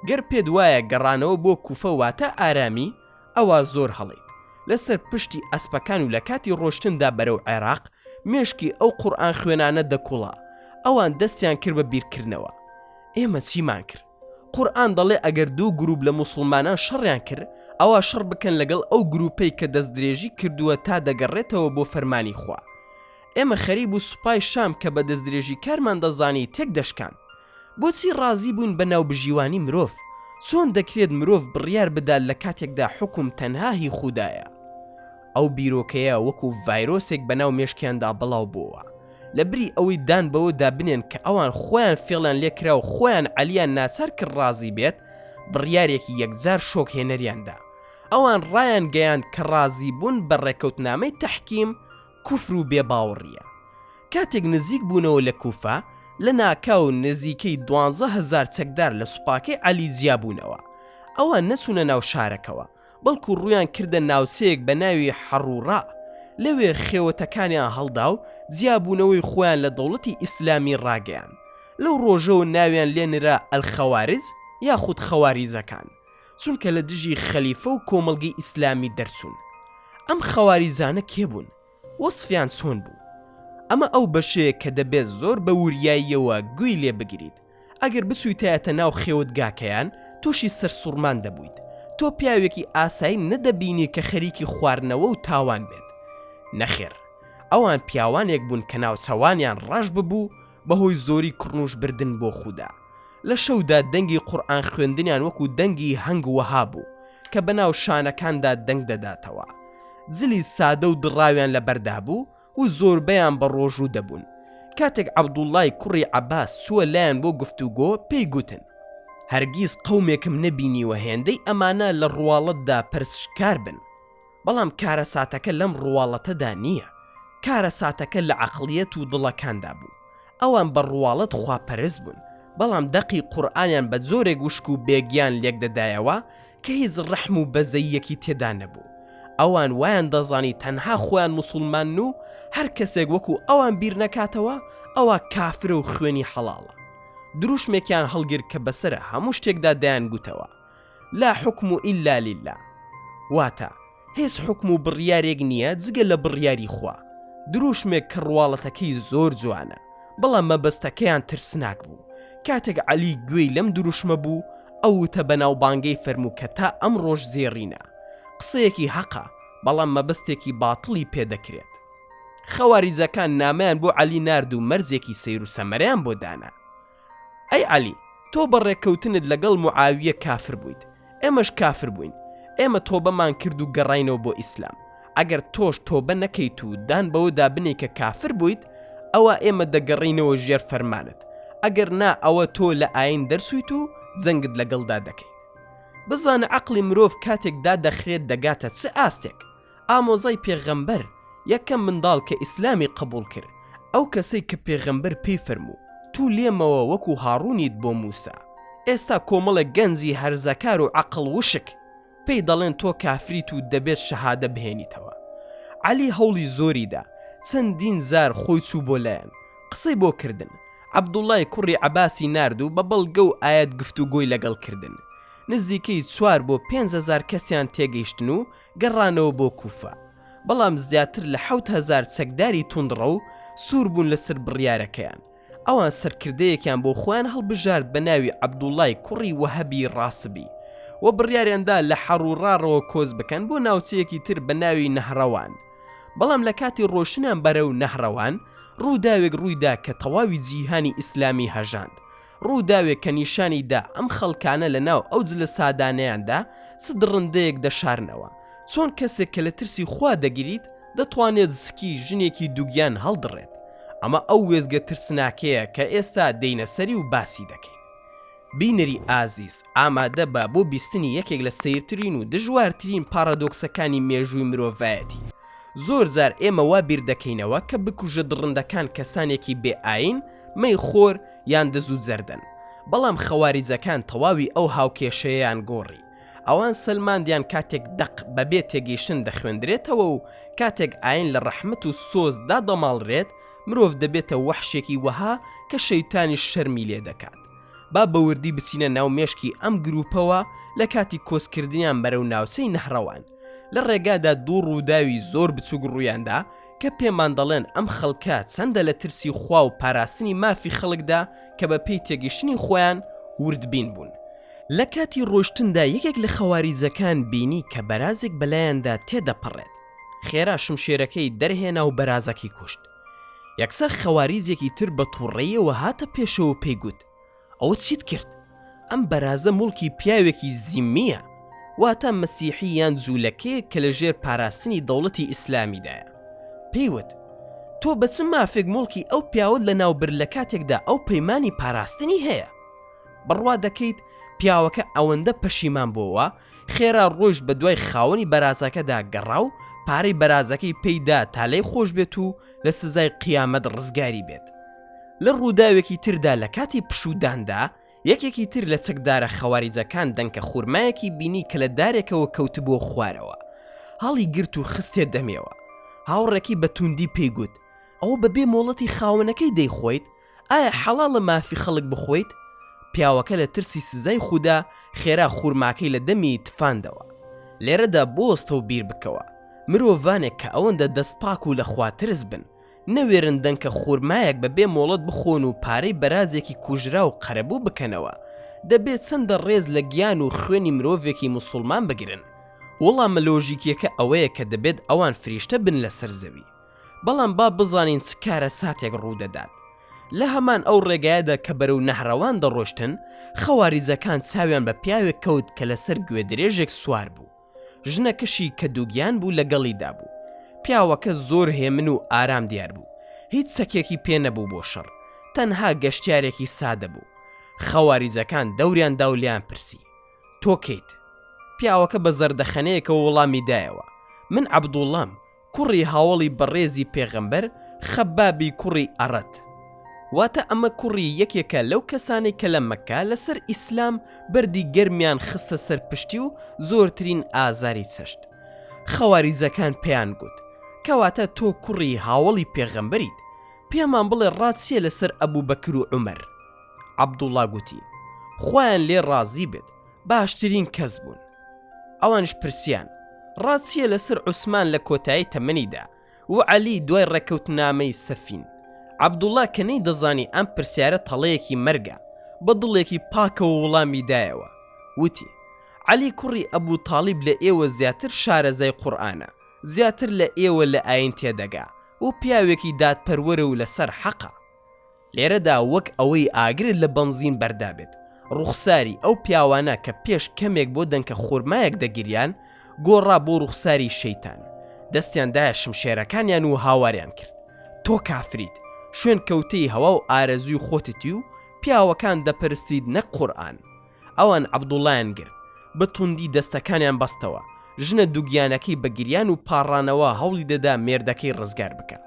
گەر پێت وایە گەڕانەوە بۆ کوفە واتە ئارامی، ئەوا زۆر هەڵەیت. لەسەر پشتی ئەسپەکان و لە کاتی ڕۆشتندا بەرەو عێراق، مێشکی ئەو قورئانخوێنانە دەکوڵا. ئەوان دەستیان کرد بە بیرکردنەوە. ئێمە چیمان کرد؟ قورئان دەڵێ ئەگەر دوو گروپ لە موسڵمانان شەڕیان کرد، ئەوا شەڕ بکەن لەگەڵ ئەو گروپەی کە دەستدرێژی کردووە تا دەگەڕێتەوە بۆ فەرمانی خوا. ئێمە خەریک بوو سوپای شام کە بە دەستدرێژیکارمان دەزانی تێکدەشکاند. بۆچی ڕازی بووین بە ناوبژیوانی مرۆڤ؟ چۆن دەکرێت مرۆڤ بڕیار بدات لە کاتێکدا حوکم تەنها هی خودایە؟ ئەو بیرۆکەیە وەکو ڤایرۆسێک بەناو مێشکیاندا بڵاو بۆوە. لە بری ئەوەی دان بەوەدا بنێن کە ئەوان خۆیان فێڵیان لێکرا و خۆیان عەلیان ناچار کرد ڕازی بێت، بڕیارێکی یەکجار شۆکهێنەریان دا. ئەوان ڕایانگەیاند کە ڕازیبوون بە ڕێکەوتنامەی تەحکیم کوفر و بێباوەڕییە. کاتێک نزیک بوونەوە لە کوفە، لەناکاو نزیکەی 12,000 چەکدار لە سوپاکەی عەلی جیابوونەوە. ئەوان نەچوونە ناو شارەکەوە، بەڵکو ڕوویان کردە ناوچەیەک بە ناوی حەڕوڕا، لەوێ خێوەتەکانیان هەڵدا و جیابوونەوەی خۆیان لە دەوڵەتی ئیسلامی ڕاگەیاند. لەو ڕۆژەوە ناویان لێ نرا ئەلخەوارج یاخود خەواریجەکان، چونکە لە دژی خەلیفە و کۆمەڵگەی ئیسلامی دەرچوون. ئەم خەواریجانە کێ بوون؟ وەسفیان چۆن بوو؟ ئەمە ئەو بەشەیە کە دەبێت زۆر بە وریاییەوە گوێی لێ بگریت. ئەگەر بچوویتایەتە ناو خێوەتگاکەیان، تووشی سەرسوڕمان دەبوویت. تۆ پیاوێکی ئاسایی نەدەبینی کە خەریکی خواردنەوە و تاوان بێت. نەخێر، ئەوان پیاوانێک بوون کە ناوچەوانیان ڕەش ببوو بەهۆی زۆری کڕنووش بردن بۆ خودا. لە شەودا دەنگی قورئان خوێندنیان وەکو دەنگی هەنگ وەها بوو کە بەناو شانەکاندا دەنگ دەداتەوە. جلی سادە و دڕاویان لەبەردا بوو و زۆربەیان بە ڕۆژوو دەبوون. کاتێک عەبدوڵڵای کوڕی عەباس چووە لایان بۆ گفتوگۆ، پێی گوتن، هەرگیز قەومێکم نەبینیوە هێندەی ئەمانە لە ڕواڵەتدا پەرستشکار بن، بەڵام کارەساتەکە لەم ڕواڵەتەدا نییە، کارەساتەکە لە عەقڵیەت و دڵەکاندا بوو. ئەوان بە ڕواڵەت خواپەرست بوون، بەڵام دەقی قورئانیان بە جۆرێک وشک و بێگیان لێکدەدایەوە کە هیچ ڕەحم و بەزەییەکی تێدا نەبوو. ئەوان وایان دەزانی تەنها خۆیان موسوڵمانن و هەر کەسێک وەکو ئەوان بیر نەکاتەوە ئەوا کافرە و خوێنی حەڵاڵە. دروشمێکیان هەڵگرت کە بەسەر هەموو شتێکدا دەیانگوتەوە، لا حکم الا للە، واتە، هیچ حوکم و بڕیارێک نییە جگە لە بڕیاری خوا، دروشمێک کە ڕواڵەتەکەی زۆر جوانە، بەڵام مەبەستەکەیان ترسناک بوو، کاتێک عەلی گوێی لەم دروشمە بوو، ئەو وتە بەناوبانگەی فەرموو کە تا ئەمڕۆش زێڕینە، قسەیەکی هەقە، بەڵام مەبەستێکی باتڵی پێ دەکرێت. خەواریجەکان نامەیان بۆ عەلی نارد و مەرجێکی سەیروسەمەرەیان بۆ دانا. ئەی عەلی تۆ بە ڕێککەوتنت لەگەڵ معاویە کافر بوویت ئێمەش کافر بووین ئێمە تۆبەمان کرد و گەڕاینەوە بۆ ئیسلام ئەگەر تۆش تۆبە نەکەیت و دان بەوەدا بنێی کە کافر بوویت ئەوا ئێمە دەگەڕێینەوە ژێر فەرمانت ئەگەر نا ئەوە تۆ لە ئاین دەرچوویت و جەنگت لەگەڵدا دەکەین بزانە عەقڵی مرۆڤ کاتێک دادەخرێت دەگاتە چ ئاستێک ئامۆزای پێغەمبەر، یەکەم منداڵ کە ئیسلامی قبوڵ کرد، ئەو کەسەی کە پێغەمبەر پێی فەرموو، توو لێمەوە وەکو هاڕوونیت بۆ موسا. ئێستا کۆمەڵێک گەنجی هەرزەکار و عەقڵ وشک، پێی دەڵێن تۆ کافریت و دەبێت شەهادە بهێنیتەوە. عەلی هەوڵی زۆری دا، چەندین جار خۆی چوو بۆ لایان، قسەی بۆ کردن، عەبدوڵای کوڕی عەباسی نارد و بە بەڵگە و ئایەت گفتوگۆی لەگەڵ کردن. نزیکەی چوار بۆ 5000 کەسیان تێگەیشتن و گەڕانەوە بۆ کوفە، بەڵام زیاتر لە 7000 چەکداری توندڕەو سوور بوون لەسەر بڕیارەکەیان، ئەوان سەرکردەیەکیان بۆ خۆیان هەڵبژارد بە ناوی عەبدوڵای کوڕی وەهەبی ڕاسبی و بڕیاریان دا لە حەڕوڕاڕەوە کۆچ بکەن بۆ ناوچەیەکی تر بە ناوی نەهڕەوان. بەڵام لە کاتی ڕۆشتنیان بەرەو نەهڕەوان ڕووداوێک ڕوویدا کە تەواوی جیهانی ئیسلامی هەژاند، ڕووداوێک کە نیشانی دا ئەم خەڵکانە لە ناو ئەو جلە سادانەیاندا چ دڕندەیەک دەشارنەوە، چۆن کەسێک کە لە ترسی خوا دەگریت دەتوانێت زکی ژنێکی دووگیان هەڵدڕێت؟ ئەمە ئەو وێستگە ترسناکەیە کە ئێستا دێینە سەری و باسی دەکەین. بینەری ئازیز ئامادە بە بۆ بیستنی یەکێک لە سەیرترین و دژوارترین پاڕادۆکسەکانی مێژووی مرۆڤایەتی. زۆر جار ئێمە وا بیر دەکەینەوە کە بکوژە دڕندەکان کەسانێکی بێ ئایین، مەی خۆر، یان دز و جەردەن. بەڵام خەواریجەکان تەواوی ئەو هاوکێشەیەیان گۆڕی. ئەوان سەلماندیان کاتێک دەق بەبێ تێگەیشتن دەخوێندرێتەوە و کاتێک ئایین لە ڕەحمەت و سۆز دادەماڵرێت، مرۆڤ دەبێتە وەحشێکی وەها کە شەیتانیش شەرمی لێ دەکات. با بە وردی بچینە ناو مێشکی ئەم گرووپەوە لە کاتی کۆچکردنیان بەرەو ناوچەی نەهرەوان. لە ڕێگادا دوو ڕووداوی زۆر بچووک ڕوویاندا کە پێمان دەڵێن ئەم خەڵکە چەندە لە ترسی خوا و پاراستنی مافی خەڵکدا کە بە پێی تێگەشتنی خۆیان وردبین بوون. لە کاتی ڕۆیشتندا یەکێک لە خەواریجەکان بینی کە بەرازێک بەلایاندا تێدەپەڕێت، خێرا شمشێرەکەی دەرهێنا و بەرازەکەی کوشت. یەکسەر خەواریجێکی تر بە توڕەییەوە هاتە پێشەوە و پێی گوت، ئەوە چیت کرد؟ ئەم بەرازە موڵکی پیاوێکی زیمییە، واتە مەسیحی یان جوولەکەیەک کە لە ژێر پاراستنی دەوڵەتی ئیسلامیدایە. پێی وت، تۆ بە چ مافێک موڵکی ئەو پیاوەت لەناو برد لە کاتێکدا ئەو پەیمانی پاراستنی هەیە؟ بڕوا دەکەیت پیاوەکە ئەوەندە پەشیمان بۆوە، خێرا ڕۆیشت بە دوای خاوەنی بەرازەکەدا گەڕا و پارەی بەرازەکەی پێی دا تا لێی خۆش بێت و لە سزای قیامەت ڕزگاری بێت. لە ڕووداوێکی تردا لە کاتی پشووداندا، یەکێکی تر لە چەکدارە خەواریجەکان دەنکە خورمایەکی بینی کە لە دارێکەوە کەوتبووە خوارەوە. هەڵی گرت و خستیە دەمیەوە. هاوڕێکەی بە توندی پێی گوت، ئەوە بە بێ مۆڵەتی خاوەنەکەی دەیخۆیت؟ ئایا حەڵاڵە مافی خەڵک بخۆیت؟ پیاوەکە لە ترسی سزای خودا خێرا خورماکەی لە دەمی تفاندەوە. لێرەدا بوەستە و بیر بکەوە. مرۆڤانێک کە ئەوەندە دەست پاک و لە خواترس بن، نەوێرن دەنکە خورمایەک بە بێ مۆڵەت بخۆن و پارەی بەرازێکی کوژراو قەرەبوو بکەنەوە، دەبێ چەندە ڕێز لە گیان و خوێنی مرۆڤێکی موسوڵمان بگرن؟ وەڵامە لۆژیکیەکە ئەوەیە کە دەبێت ئەوان فریشتە بن لەسەر زەوی. بەڵام با بزانین چ کارەساتێک ڕوودەدات. لە هەمان ئەو ڕێگایەدا کە بەرەو نەهرەوان دەڕۆشتن، خەواریجەکان چاویان بە پیاوێک کەوت کە لەسەر گوێدرێژێک سوار بوو. ژنەکەشی کە دووگیان بوو لەگەڵیدا بوو. پیاوەکە زۆر هێمن و ئارام دیار بوو. هیچ چەکێکی پێ نەبوو بۆ شەڕ. تەنها گەشتیارێکی سادە بوو. خەواریجەکان دەوریان دا و لێیان پرسی، تۆ کێیت؟ پیاوەکە بە زەردەخەنەیەکەوە وەڵامی دایەوە، من عەبدوڵڵام، کوڕی هاوەڵی بەڕێزی پێغەمبەر خەبابی کوڕی ئەڕەت. واتە ئەمە کوڕی یەکێکە لەو کەسانەی کە لە مەککە لەسەر ئیسلام بەردی گەرمیان خستە سەر پشتی و زۆرترین ئازاری چەشت. خەواریجەکان پێیان گوت، کەواتە تۆ کوڕی هاوەڵی پێغەمبەریت، پێمان بڵێ ڕات چییە لەسەر ئەبوبەکر و عومەر؟ عەبدوڵڵا گوتی، خوایان لێ ڕازی بێت، باشترین کەس بوون. ئەوانیش پرسیان، ڕات چییە لەسەر عوسمان لە کۆتایی تەمەنیدا و عەلی دوای ڕێککەوتنامەی سەفین؟ عەبدوڵڵا کە نەیدەزانی ئەم پرسیارە تەڵەیەکی مەرگە، بە دڵێکی پاکەوە وڵامی دایەوە، وتی، عەلی کوڕی ئەبو تاڵیب لە ئێوە زیاتر شارەزای قورئانە، زیاتر لە ئێوە لە ئایین تێدەگا و پیاوێکی دادپەروەرە و لەسەر حەقە. لێرەدا وەک ئەوەی ئاگرت لە بەنزین بەردابێت، ڕوخساری ئەو پیاوانە کە پێش کەمێک بۆ دەنکە خورمایەک دەگریان، گۆڕا بۆ ڕوخساری شەیتان. دەستیان دایە شمشێرەکانیان و هاواریان کرد، تۆ کافریت، شوێنکەوتەی هەوا و ئارەزووی خۆتتی و پیاوەکان دەپەرستیت نەک قورئان. ئەوان عەبدوڵایان گرت، بە توندی دەستەکانیان بەستەوە، ژنە دووگیانەکەی بە گریان و پاڕانەوە هەوڵی دەدا مێردەکەی ڕزگار بکا،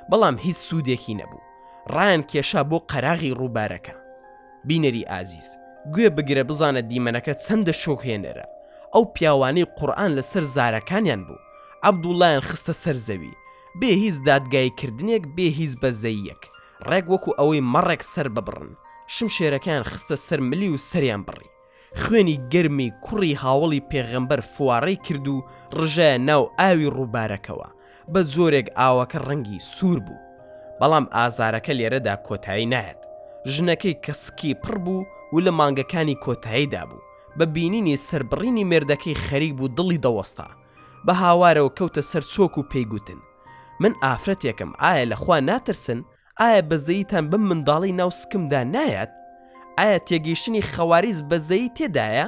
بەڵام هیچ سوودێکی نەبوو. ڕایان کێشا بۆ قەراغی ڕووبارەکە. بینەری ئازیز، گوێ بگرە بزانە دیمەنەکە چەندە شۆکهێنەرە. ئەو پیاوانەی قورئان لەسەر زارەکانیان بوو، عەبدوڵایان خستە سەر زەوی، بێ هیچ دادگاییکردنێک، بێ هیچ بەزەییەک، ڕێک وەکو ئەوەی مەڕێک سەر ببڕن، شمشێرەکەیان خستە سەر ملی و سەریان بڕی. خوێنی گەرمی کوڕی هاوەڵی پێغەمبەر فوارەی کرد و ڕژایە ناو ئاوی ڕووبارەکەوە، بە جۆرێک ئاوەکە ڕەنگی سوور بوو. بەڵام ئازارەکە لێرەدا کۆتایی نایەت. ژنەکەی کە سکی پڕ بوو و لە مانگەکانی کۆتاییدا بوو، بە بینینی سەربڕینی مێردەکەی خەریک بوو دڵی دەوەستا. بە هاوارەوە کەوتە سەر چۆک و پێی گوتن، من ئافرەتێکم ئایا لە خوا ناترسن؟ ئایا بەزەییتان بەم منداڵەی ناو سکمدا نایەت؟ ئایا تێگەیشتنی خەواریج بەزەیی تێدایە؟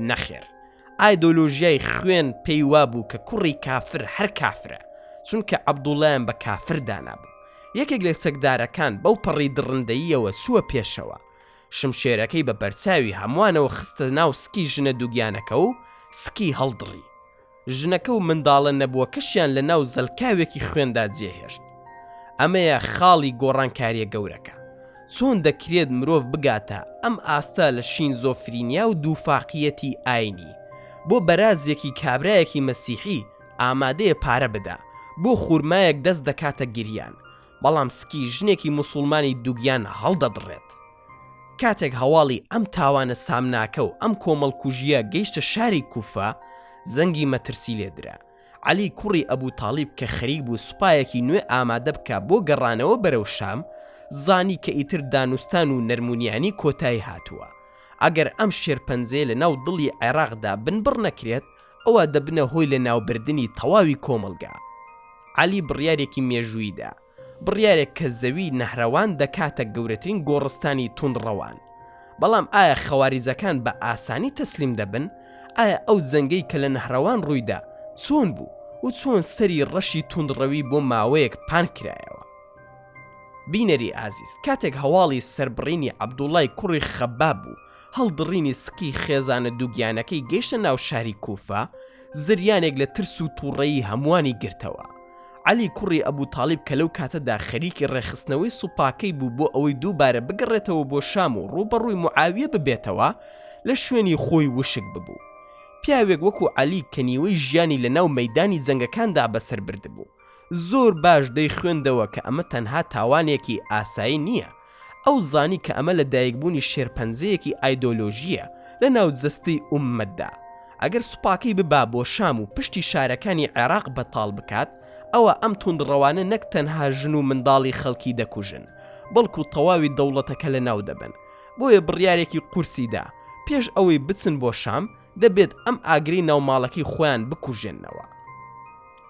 نەخێر. ئایدۆلۆژیای خوێن پێی وابوو کە کوڕی کافر هەر کافرە، چونکە عەبدوڵایان بە کافر دانابوو. یەکێک لە چەکدارەکان بەو پەڕی دڕندەییەوە چووە پێشەوە. شمشێرەکەی بە بەرچاوی هەمووانەوە خستە ناو سکی ژنە دووگیانەکە و سکی هەڵدڕی. ژنەکە و منداڵە نەبووەکەشیان لە ناو زەلکاوێکی خوێندا جێهێشت. ئەمەیە خاڵی گۆڕانکارییە گەورەکە. چۆن دەکرێت مرۆڤ بگاتە ئەم ئاستە لە شینزۆفرینیا و دووفاقییەتی ئاینی؟ بۆ بەرازێکی کابرایەکی مەسیحی ئامادەیە پارە بدا، بۆ خورمایەک دەست دەکاتە گریان، بەڵام سکی ژنێکی موسوڵمانی دووگیان هەڵدەدڕێت. کاتێک هەواڵی ئەم تاوانە سامناکە و ئەم کۆمەڵکوژییە گەیشتە شاری کوفە، زەنگی مەترسی لێدرا. عەلی کوڕی ئەبو تاڵیب کە خەریک بوو سوپایەکی نوێ ئامادە بکا بۆ گەڕانەوە بەرەو شام، زانی کە ئیتر دانوستان و نەرمونیانی کۆتایی هاتووە. ئەگەر ئەم شێرپەنجەیە لە ناو دڵی عێراقدا بنبڕ نەکرێت، ئەوا دەبنە هۆی لەناوبردنی تەواوی کۆمەڵگا. عەلی بڕیارێکی مێژوویی دا. بڕیارێک کە زەوی نەهرەوان دەکاتە گەورەترین گۆڕستانی توندڕەوان. بەڵام ئایا خەواریجەکان بە ئاسانی تەسلیم دەبن؟ ئایا ئەو جەنگەی کە لە نەهرەوان ڕوویدا چۆن بوو و چۆن سەری ڕەشی توندڕەوی بۆ ماوەیەک پان کرایەوە؟ بینەری ئازیز کاتێک هەواڵی سەربڕینی عەبدوڵای کوڕی خەباب و هەڵدڕینی سکی خێزانە دووگیانەکەی گەیشتە ناو شاری کوفە، زریانێک لە ترس و توڕەیی هەمووانی گرتەوە. عەلی کوڕی ئەبو تاڵیب کە لەو کاتەدا خەریکی ڕێکخستنەوەی سوپاکەی بوو بۆ ئەوەی دووبارە بگەڕێتەوە بۆ شام و ڕووبەڕووی معاویە ببێتەوە، لە شوێنی خۆی وشک ببوو. پیاوێک وەکو عەلی کە نیوەی ژیانی لە ناو مەیدانی جەنگەکاندا بەسەر بردبوو، زۆر باش دەیخوێندەوە کە ئەمە تەنها تاوانێکی ئاسایی نییە، ئەو زانی کە ئەمە لە دایکبوونی شێرپەنجەیەکی ئایدۆلۆژییە لە ناو جەستەی ئوممەتدا. ئەگەر سوپاکەی ببا بۆ شام و پشتی شارەکانی عێراق بەتاڵ بکات، ئەوا ئەم توندڕەوانە نەک تەنها ژن و منداڵی خەڵکی دەکوژن، بەڵکو تەواوی دەوڵەتەکە لەناو دەبەن. بۆیە بڕیارێکی قورسی دا، پێش ئەوەی بچن بۆ شام، دەبێت ئەم ئاگرەی ناو ماڵەکەی خۆیان بکوژێننەوە.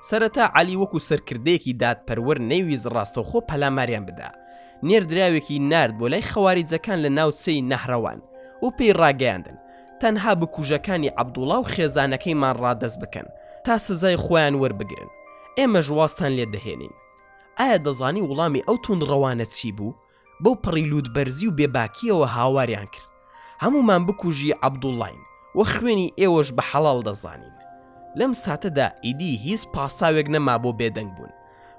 سەرەتا عەلی وەکو سەرکردەیەکی دادپەروەر نەیویست ڕاستەوخۆ پەلاماریان بدا، نێردراوێکی نارد بۆ لای خەواریجەکان لە ناوچەی نەهرەوان و پێی ڕاگەیاندن تەنها بکوژەکانی عەبدوڵا و خێزانەکەیمان ڕادەست بکەن تا سزای خۆیان وەربگرن ئێمەش وازتان لێ دەهێنین. ئایا دەزانی وڵامی ئەو توندڕەوانە چی بوو؟ بەو پەڕی لووتبەرزی و بێباکییەوە هاواریان کرد، هەموومان بکوژی عەبدوڵڵاین و خوێنی ئێوەش بە حەڵاڵ دەزانین. لەم ساتەدا ئیدی هیچ پاساوێک نەما بۆ بێدەنگ بوون.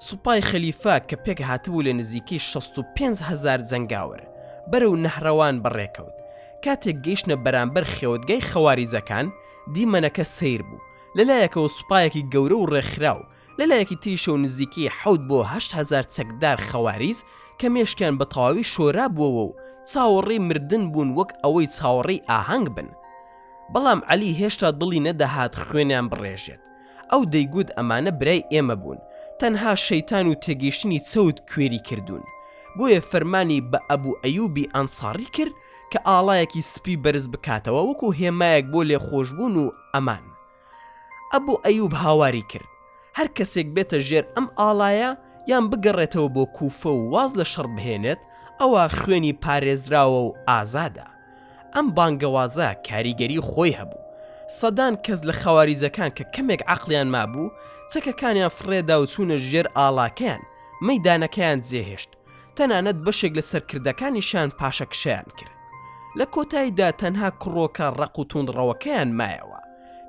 سوپای خەلیفە کە پێک هاتبوو لە نزیکەی 65 هەزار جەنگاوەر، بەرەو نەهرەوان بەڕێکەوت. کاتێک گەیشتنە بەرامبەر خێوەتگای خەواریجەکان، دیمەنەکە سەیر بوو. لە لایەکەوە سوپایەکی گەورە و ڕێکخراو، لە لایەکی تریشەوە نزیکەی حەوت بۆ 8000 چەکدار خەواریج کە مێشکیان بە تەواوی شۆرابووەوە و چاوەڕێی مردن بوون وەک ئەوەی چاوەڕێی ئاهەنگ بن. بەڵام عەلی هێشتا دڵی نەدەهات خوێنیان بڕێژێت. ئەو دەیگوت ئەمانە برای ئێمە بوون، تەنها شەیتان و تێگەیشتنی چەوت کوێری کردوون. بۆیە فەرمانی بە ئەبو ئەیوبی ئەنساڕی کرد کە ئاڵایەکی سپی بەرز بکاتەوە وەکو هێمایەک بۆ لێخۆشبوون و ئەمان. ئەبو ئەیوب هاواری کرد، هەر کەسێک بێتە ژێر ئەم ئاڵایە یان بگەڕێتەوە بۆ کوفە و واز لە شەڕ بهێنێت، ئەوا خوێنی پارێزراوە و ئازادە. ئەم بانگەوازە کاریگەری خۆی هەبوو. سەدان کەس لە خەواریجەکان کە کەمێک عەقڵیان مابوو، چەکەکانیان فڕێدا و چوونە ژێر ئاڵاکەیان، مەیدانەکەیان جێهێشت. تەنانەت بەشێک لە سەرکردەکانیشیان پاشەکشەیان کرد. لە کۆتاییدا تەنها کڕۆکە ڕەق و توندڕەوەکەیان مایەوە.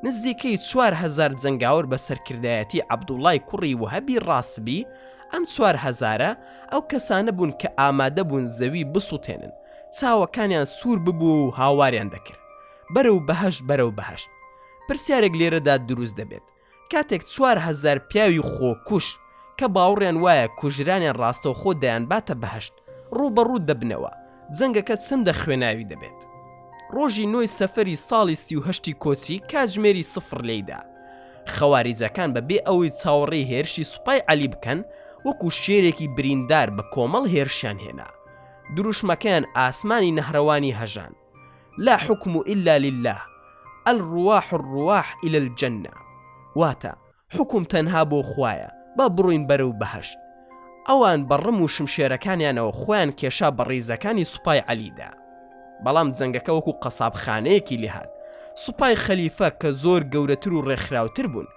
نزیکەی 4000 جەنگاوەر بە سەرکردایەتی عەبدوڵای کوڕی وەهەبی ڕاسبی، ئەم چوار هەزارە ئەو کەسانە بوون کە ئامادە بوون زەوی بسوتێنن، چاوەکانیان سوور ببوو و هاواریان دەکرد، بەرەو بەهەشت بەرەو بەهەشت. پرسیارێک لێرەدا دروست دەبێت، کاتێک 4000 پیاوی خۆکوژ کە باوەڕیان وایە کوژرانیان ڕاستەوخۆ دەیانباتە بەهەشت ڕووبەڕوو دەبنەوە، جەنگەکە چەندە خوێناوی دەبێت؟ ڕۆژی نۆی سەفەری ساڵی 38ی کۆچی کاتژمێری سفر لێیدا. خەواریجەکان بە بێ ئەوەی چاوەڕێی هێرشی سوپای عەلی بکەن، وەکو شێرێکی بریندار بە کۆمەڵ هێرشیان هێنا. دروشمەکەیان ئاسمانی نەهرەوانی هەژاند، لا حکم الا للە، الرواح الرواح الی الجنە، واتە، حوکم تەنها بۆ خوایە، با بڕۆین بەرەو بەهەشت. ئەوان بە ڕم و شمشێرەکانیانەوە خۆیان کێشا بە ڕیزەکانی سوپای عەلیدا. بەڵام جەنگەکە وەکو قەسابخانەیەکی لێهات. سوپای خەلیفە کە زۆر گەورەتر و ڕێکخراوتر بوون،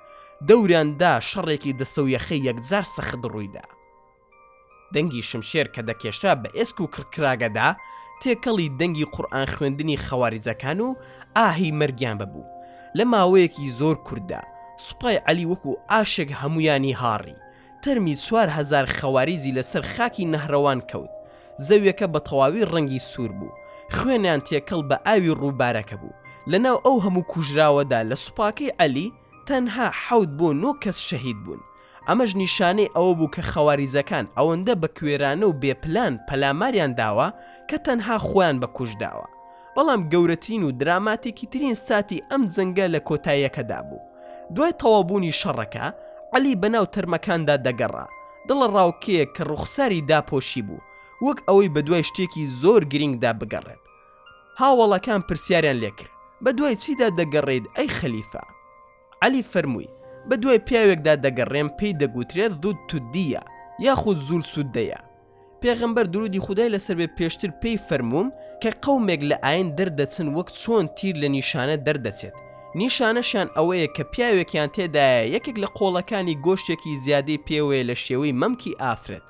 دەوریان دا، شەڕێکی دەستەویەخەی یەکجار سەخت ڕوویدا. دەنگی شمشێر کە دەکێشرا بە ئێسک و کڕکراگەدا، تێکەڵی دەنگی قورئان خوێندنی خەواریجەکان و ئاهی مەرگیان ببوو. لە ماوەیەکی زۆر کورتدا، سوپای عەلی وەکو ئاشێک هەموویانی هاڕی. تەرمی 4000 خەواریجی لەسەر خاکی نەهرەوان کەوت. زەویەکە بە تەواوی ڕەنگی سوور بوو. خوێنیان تێکەڵ بە ئاوی ڕووبارەکە بوو. لەناو ئەو هەموو کوژراوەدا لە سوپاکەی عەلی تەنها حەوت بۆ نۆ کەس شەهید بوون. ئەمەش نیشانەی ئەوە بوو کە خەواریجەکان ئەوەندە بە کوێرانە و بێ پلان پەلاماریان داوە کە تەنها خۆیان بە کوشت داوە. بەڵام گەورەترین و دراماتیکیترین ساتی ئەم جەنگە لە کۆتاییەکەدا بوو. دوای تەواوبوونی شەڕەکە، عەلی بەناو تەرمەکاندا دەگەڕا، دڵەڕاوکێیەک کە ڕوخساری داپۆشیبوو، وەک ئەوەی بەدوای شتێکی زۆر گرینگدا بگەڕێت. هاوەڵەکان پرسیاریان لێکرد، بەدوای چیدا دەگەڕێیت ئەی خەلیفە؟ عەلی فەرمووی، بەدوای پیاوێکدا دەگەڕێم پێی دەگوترێت ذو التدیە یاخود ذو السدەیە. پێغەمبەر درودی خودای لەسەر بێ پێشتر پێی فەرمووم کە قەومێک لە ئاین دەردەچن وەک چۆن تیر لە نیشانە دەردەچێت، نیشانەشیان ئەوەیە کە پیاوێکیان تێدایە یەکێک لە قۆڵەکانی گۆشتێکی زیادەی پێوەیە لە شێوەی مەمکی ئافرەت،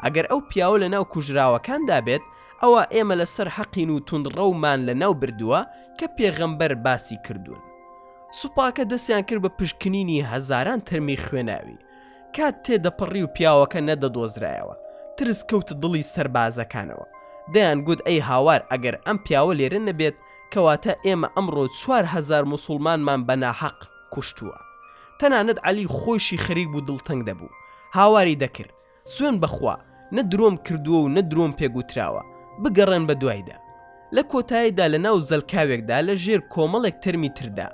ئەگەر ئەو پیاوە لەناو کوژراوەکاندا بێت ئەوا ئێمە لەسەر حەقین و توندڕەومان لەناو بردووە کە پێغەمبەر باسی کردوون. سوپاکە دەستیان کرد بە پشکنینی هەزاران تەرمی خوێناوی. کات تێدەپەڕی و پیاوەکە نەدەدۆزرایەوە. ترس کەوتە دڵی سەربازەکانەوە. دەیانگوت ئەی هاوار ئەگەر ئەم پیاوە لێرە نەبێت کەواتە ئێمە ئەمڕۆ 4000 موسوڵمانمان بە ناحەق کوشتووە. تەنانەت عەلی خۆیشی خەریک بوو دڵتەنگ دەبوو. هاواری دەکرد. سوێن بە خوا نە درۆم کردووە و نە درۆم پێ گوتراوە، بگەڕێن بە دوایدا. لە کۆتاییدا لە ناو زەلکاوێکدا لە ژێر کۆمەڵێک تەرمی تردا،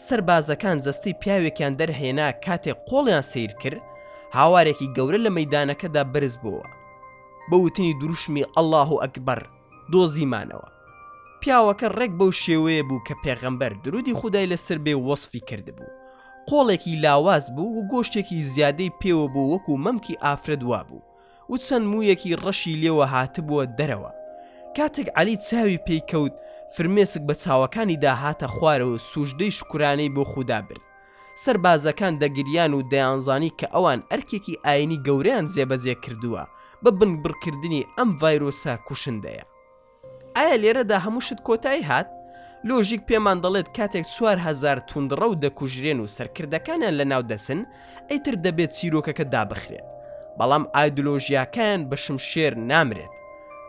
سەربازەکان جەستەی پیاوێکیان دەرهێنا کاتێک قۆڵیان سەیر کرد، هاوارێکی گەورە لە مەیدانەکەدا بەرز بۆوە. بە وتنی دروشمی اللە اکبر دۆزیمانەوە. پیاوەکە ڕێک بەو شێوەیە بوو کە پێغەمبەر، درودی خودای لەسەر بێ، وەسفی کردبوو. قۆڵێکی لاواز بوو و گۆشتێکی زیادەی پێوە بوو وەکو مەمکی ئافرەت وابوو و چەند موویەکی ڕەشی لێوە هاتبووە دەرەوە. کاتێک عەلی چاوی پێی کەوت فرمێسک بە چاوەکانیدا هاتە خوارەوە و سوژدەی شوکرانەی بۆ خودا برد. سەربازەکان دەگریان و دەیانزانی کە ئەوان ئەرکێکی ئاینی گەورەیان جێبەجێ کردووە بە بنبڕکردنی ئەم ڤایرۆسە کوشندەیە. ئایا لێرەدا هەموو شت کۆتایی هات؟ لۆژیک پێمان دەڵێت کاتێک 4000 توندڕەو دەکوژرێن و سەرکردەکانیان لەناو دەچن، ئیتر دەبێت چیرۆکەکە دابخرێت. بەڵام ئایدۆلۆژیاکەیان بە شمشێر نامرێت.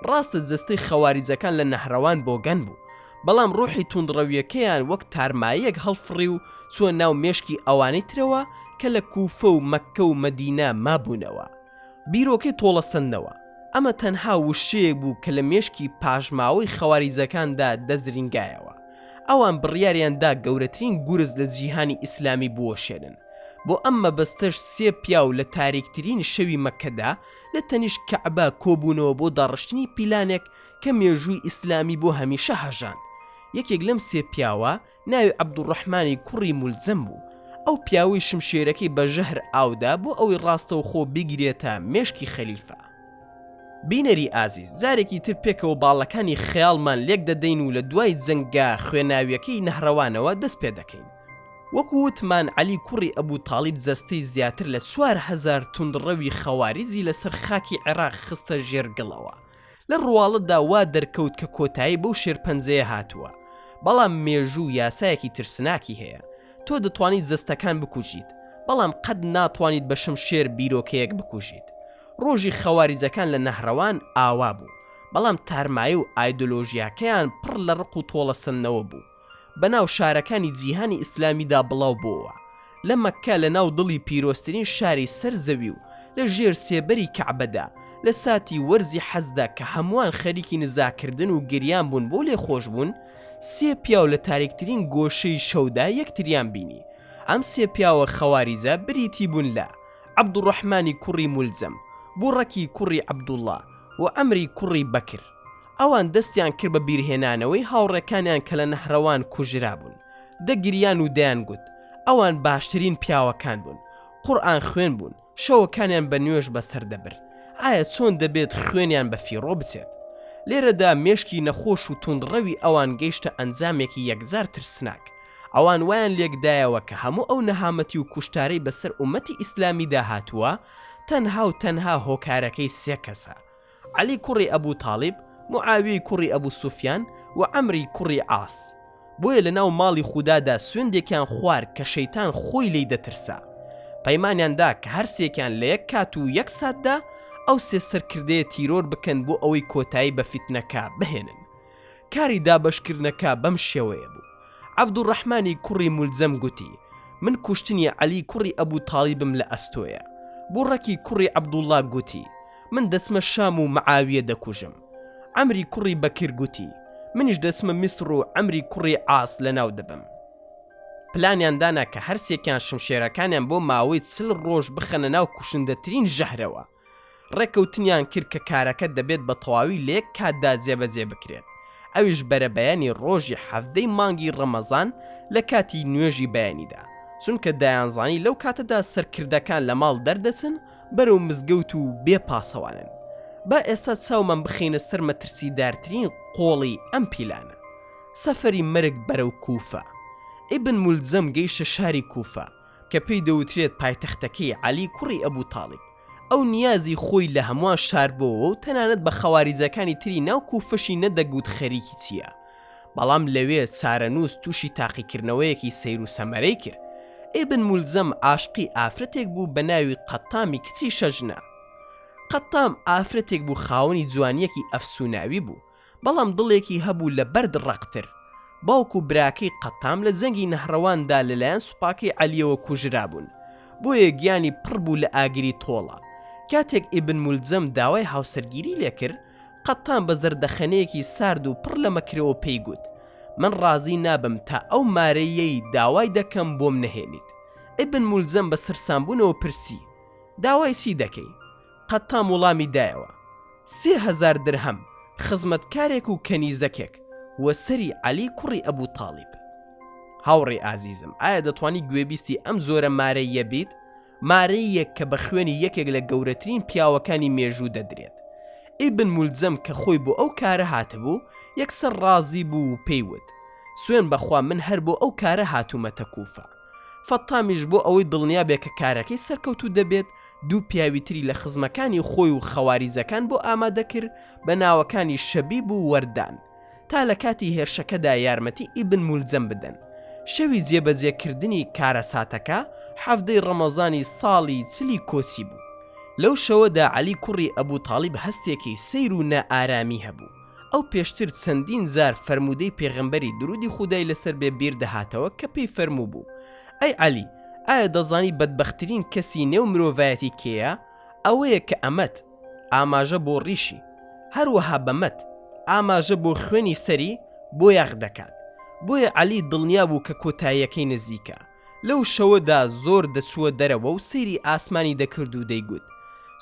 ڕاستە جەستەی خەواریجەکان لە نەهرەوان بۆگەن بوو، بەڵام ڕۆحی توندڕەوییەکەیان وەک تارماییەک هەڵفڕی و چووە ناو مێشکی ئەوانەی ترەوە کە لە کوفە و مەککە و مەدینە مابوونەوە. بیرۆکەی تۆڵەسەندنەوە، ئەمە تەنها وشەیەک بوو کە لە مێشکی پاشماوەی خەواریجەکاندا دەزرینگایەوە. ئەوان بڕیاریان دا گەورەترین گورز لە جیهانی ئیسلامی بوەشێنن. بۆ ئەم مەبەستەش سێ پیاو لە تاریکترین شەوی مەککەدا لە تەنیشت کەعبە کۆبوونەوە بۆ داڕشتنی پیلانێک کە مێژووی ئیسلامی بۆ هەمیشە هەژاند. یەکێک لەم سێ پیاوە ناوی عەبدولڕەحمانی کوڕی مولجەم بوو، ئەو پیاوەی شمشێرەکەی بە ژەهر ئاودا بۆ ئەوەی ڕاستەوخۆ بیگرێتە مێشکی خەلیفە. بینەری ئازیز جارێکی تر پێکەوە باڵەکانی خەیاڵمان لێک دەدەین و لە دوای جەنگە خوێناویەکەی نەهرەوانەوە دەست پێ دەکەین. وەکو وتمان عەلی کوڕی ئەبو تاڵیب جەستەی زیاتر لە 4000 توندڕەوی خەواریجی لەسەر خاکی عێراق خستە ژێر گڵەوە. لە ڕواڵەتدا وا دەرکەوت کە کۆتایی بەو شێرپەنجەیە هاتووە، بەڵام مێژوو یاسایەکی ترسناکی هەیە، تۆ دەتوانیت جەستەکان بکوژیت، بەڵام قەت ناتوانیت بە شمشێر بیرۆکەیەک بکوژیت. ڕۆژی خەواریجەکان لە نەهرەوان ئاوا بوو، بەڵام تارمایی و ئایدۆلۆژیاکەیان پڕ لە ڕق و تۆڵەسەندنەوە بوو. بەناو شارەکانی جیهانی ئیسلامیدا بڵاو بۆوە. لە مەککە لە ناو دڵی پیرۆزترین شاری سەر زەوی و لە ژێر سێبەری کەعبەدا، لە ساتی وەرزی حەجدا کە هەمووان خەریکی نزاکردن و گریان بوون بۆ لێخۆشبوون، سێ پیاو لە تاریکترین گۆشەی شەودا یەکتریان بینی. ئەم سێ پیاوە خەواریجە بریتی بوون لە، عەبدوڕەحمانی کوڕی مولجەم، بوڕەکی کوڕی عەبدوڵڵا، و عەمری کوڕی بەکر. ئەوان دەستیان کرد بە بیرهێنانەوەی هاوڕێکانیان کە لە نەهرەوان کوژرابوون. دەگریان و دەیانگوت، ئەوان باشترین پیاوەکان بوون، قورئان خوێن بوون، شەوەکانیان بە نوێژ بەسەر دەبرد، ئایا چۆن دەبێت خوێنیان بە فیڕۆ بچێت؟ لێرەدا مێشکی نەخۆش و توندڕەوی ئەوان گەیشتە ئەنجامێکی یەکجار ترسناک. ئەوان وایان لێکدایەوە کە هەموو ئەو نەهامەتی و کوشتارەی بەسەر ئوممەتی ئیسلامیدا هاتووە، تەنها و تەنها هۆکارەکەی سێ کەسە، عەلی کوڕی ئەبو تاڵیب، معاویەی کوڕی ئەبو سوفیان و عەمری کوڕی عاس. بۆیە لەناو ماڵی خودادا سوێندێکیان خوارد کە شەیتان خۆی لێی دەترسا. پەیمانیان دا کە هەرسێکیان لە یەک کات و یەک ساتدا ئەو سێ سەرکردەیە تیرۆر بکەن بۆ ئەوەی کۆتایی بە فیتنەکە بهێنن. کاری دابەشکردنەکە بەم شێوەیە بوو، عەبدولڕەحمانی کوڕی مولجەم گوتی، من کوشتنی عەلی کوڕی ئەبو تاڵیبم لە ئەستۆیە. بوڕەکی کوڕی عەبدوڵڵا گوتی، من دەچمە شام و معاویە دەکوژم. عەمری کوڕی بەکر گوتی، منیش دەچمە میسڕ و عەمری کوڕی عاس لەناو دەبەم. پلانیان دانا کە هەرسێکیان شمشێرەکانیان بۆ ماوەی چل ڕۆژ بخەنە ناو کوشندەترین ژەهرەوە. ڕێککەوتنیان کرد کە کارەکە دەبێت بە تەواوی لە یەک کاتدا جێبەجێ بکرێت، ئەویش بەرەبەیانی ڕۆژی حەڤدەی مانگی ڕەمەزان لە کاتی نوێژی بەیانیدا، چونکە دەیانزانی لەو کاتەدا سەرکردەکان لە ماڵ دەردەچن بەرەو مزگەوت و بێ پاسەوانن. با ئێستا چاومان بخەینە سەر مەترسیدارترین قۆڵی ئەم پیلانە، سەفەری مەرگ بەرەو کوفە. ئیبن مولجەم گەیشتە شاری کوفە، کە پێی دەوترێت پایتەختەکەی عەلی کوڕی ئەبو تاڵیب. ئەو نیازی خۆی لە هەمووان شاردبۆوە و تەنانەت بە خەواریجەکانی تری ناو کوفەشی نەدەگوت خەریکی چییە. بەڵام لەوێ چارەنووس تووشی تاقیکردنەوەیەکی سەیر و سەمەرەی کرد. ئیبن مولجەم عاشقی ئافرەتێک بوو بە ناوی قەتامی کچی شەژنە. قەتام ئافرەتێک بوو خاوەنی جوانییەکی ئەفسووناوی بوو. بەڵام دڵێکی هەبوو لە بەرد ڕەقتر. باوک و براکەی قەتام لە جەنگی نەهڕەواندا لەلایەن سوپاکەی عەلییەوە کوژرابوون، بۆیە گیانی پڕ بوو لە ئاگری تۆڵە. کاتێک ئیبن مولجەم داوای هاوسەرگیری لێ کرد، قەتام بە زەردەخەنەیەکی سارد و پڕ لە مەکرەوە پێی گوت، من ڕازی نابم تا ئەو مارەییەی داوای دەکەم بۆم نەهێنیت. ئیبن مولجەم بە سەرسامبوونەوە پرسی، داوای چی دەکەی؟ قەتام وڵامی دایەوە، 3000 درهەم، خزمەتکارێک و کەنیزەکێک، و سەری عەلی کوڕی ئەبو تاڵیب. هاوڕێی ئازیزم، ئایا دەتوانی گوێبیستی ئەم جۆرە مارەییە بیت؟ مارەییەک کە بە خوێنی یەکێک لە گەورەترین پیاوەکانی مێژوو دەدرێت. ئیبن مولجەم کە خۆی بۆ ئەو کارە هاتبوو، یەکسەر ڕازی بوو و پێی وت، سوێن بە خوا من هەر بۆ ئەو کارە هاتوومەتە کوفە. فەتامیش بۆ ئەوەی دڵنیا بێ کە کارەکەی سەرکەوتوو دەبێت، دوو پیاوی تری لە خزمەکانی خۆی و خەواریجەکان بۆ ئامادە کرد بە ناوەکانی شەبیب و وەردان تا لە کاتی هێرشەکەدا یارمەتی ئیبن مولجەم بدەن. شەوی جێبەجێکردنی کارەساتەکە حەڤدەی ڕەمەزانی ساڵی چلی کۆچی بوو. لەو شەوەدا عەلی کوڕی ئەبو تاڵیب هەستێکی سەیر و نائارامی هەبوو. ئەو پێشتر چەندین جار فەرموودەی پێغەمبەری درودی خودای لەسەر بێ بیر دەهاتەوە کە پێی فەرمووبوو، ئەی عەلی، ئایا دەزانی بەدبەختترین کەسی نێو مرۆڤایەتی کێیە؟ ئەوەیە کە ئەمەت، ئاماژە بۆ ڕیشی، هەروەها بەمەت، ئاماژە بۆ خوێنی سەری، بۆیاخ دەکات. بۆیە عەلی دڵنیا بوو کە کۆتاییەکەی نزیکە. لەو شەوەدا زۆر دەچووە دەرەوە و سەیری ئاسمانی دەکرد و دەیگوت،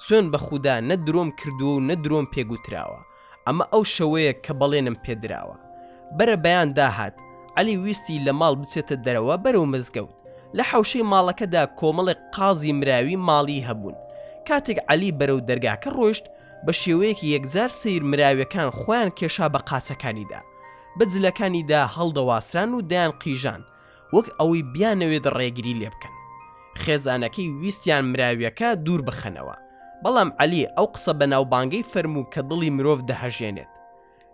سوێن بە خودا نە درۆم کردووە و نە درۆم پێ گوتراوە، ئەمە ئەو شەوەیە کە بەڵێنم پێ دراوە. بەرە بەیان داهات، عەلی ویستی لە ماڵ بچێتە دەرەوە بەرەو مزگەوت. لە حەوشەی ماڵەکەدا کۆمەڵێک قازی مراوی ماڵیی هەبوون. کاتێک عەلی بەرەو دەرگاکە ڕۆیشت، بە شێوەیەکی یەکجار سەیر مراویەکان خۆیان کێشا بە قاچەکانیدا. بە جلەکانیدا هەڵدەواسران و دەیانقیژان. وەک ئەوەی بیانەوێت ڕێگری لێ بکەن. خێزانەکەی ویستیان مراویەکە دوور بخەنەوە، بەڵام عەلی ئەو قسە بەناوبانگەی فەرموو کە دڵی مرۆڤ دەهەژێنێت.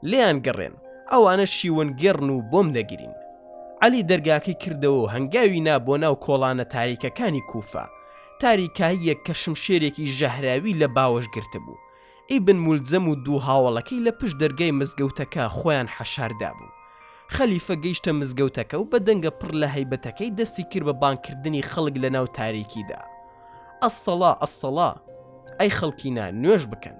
لێیان گەڕێن، ئەوانە شیوەنگێڕن و بۆم دەگرین. عەلی دەرگاکەی کردەوە و هەنگاوی نا بۆ ناو کۆڵانە تاریکەکانی کوفە، تاریکاییەک کە شمشێرێکی ژەهراوی لە باوەش گرتبوو. ئیبن مولجەم و دوو هاوەڵەکەی لە پشت دەرگای مزگەوتەکە خۆیان حەشار دابوو. خەلیفە گەیشتە مزگەوتەکە و بە دەنگە پڕ لە هەیبەتەکەی دەستی کرد بە بانگکردنی خەڵک لە ناو تاریکیدا. الصلاە الصلاە، ئەی خەڵکینە نوێژ بکەن.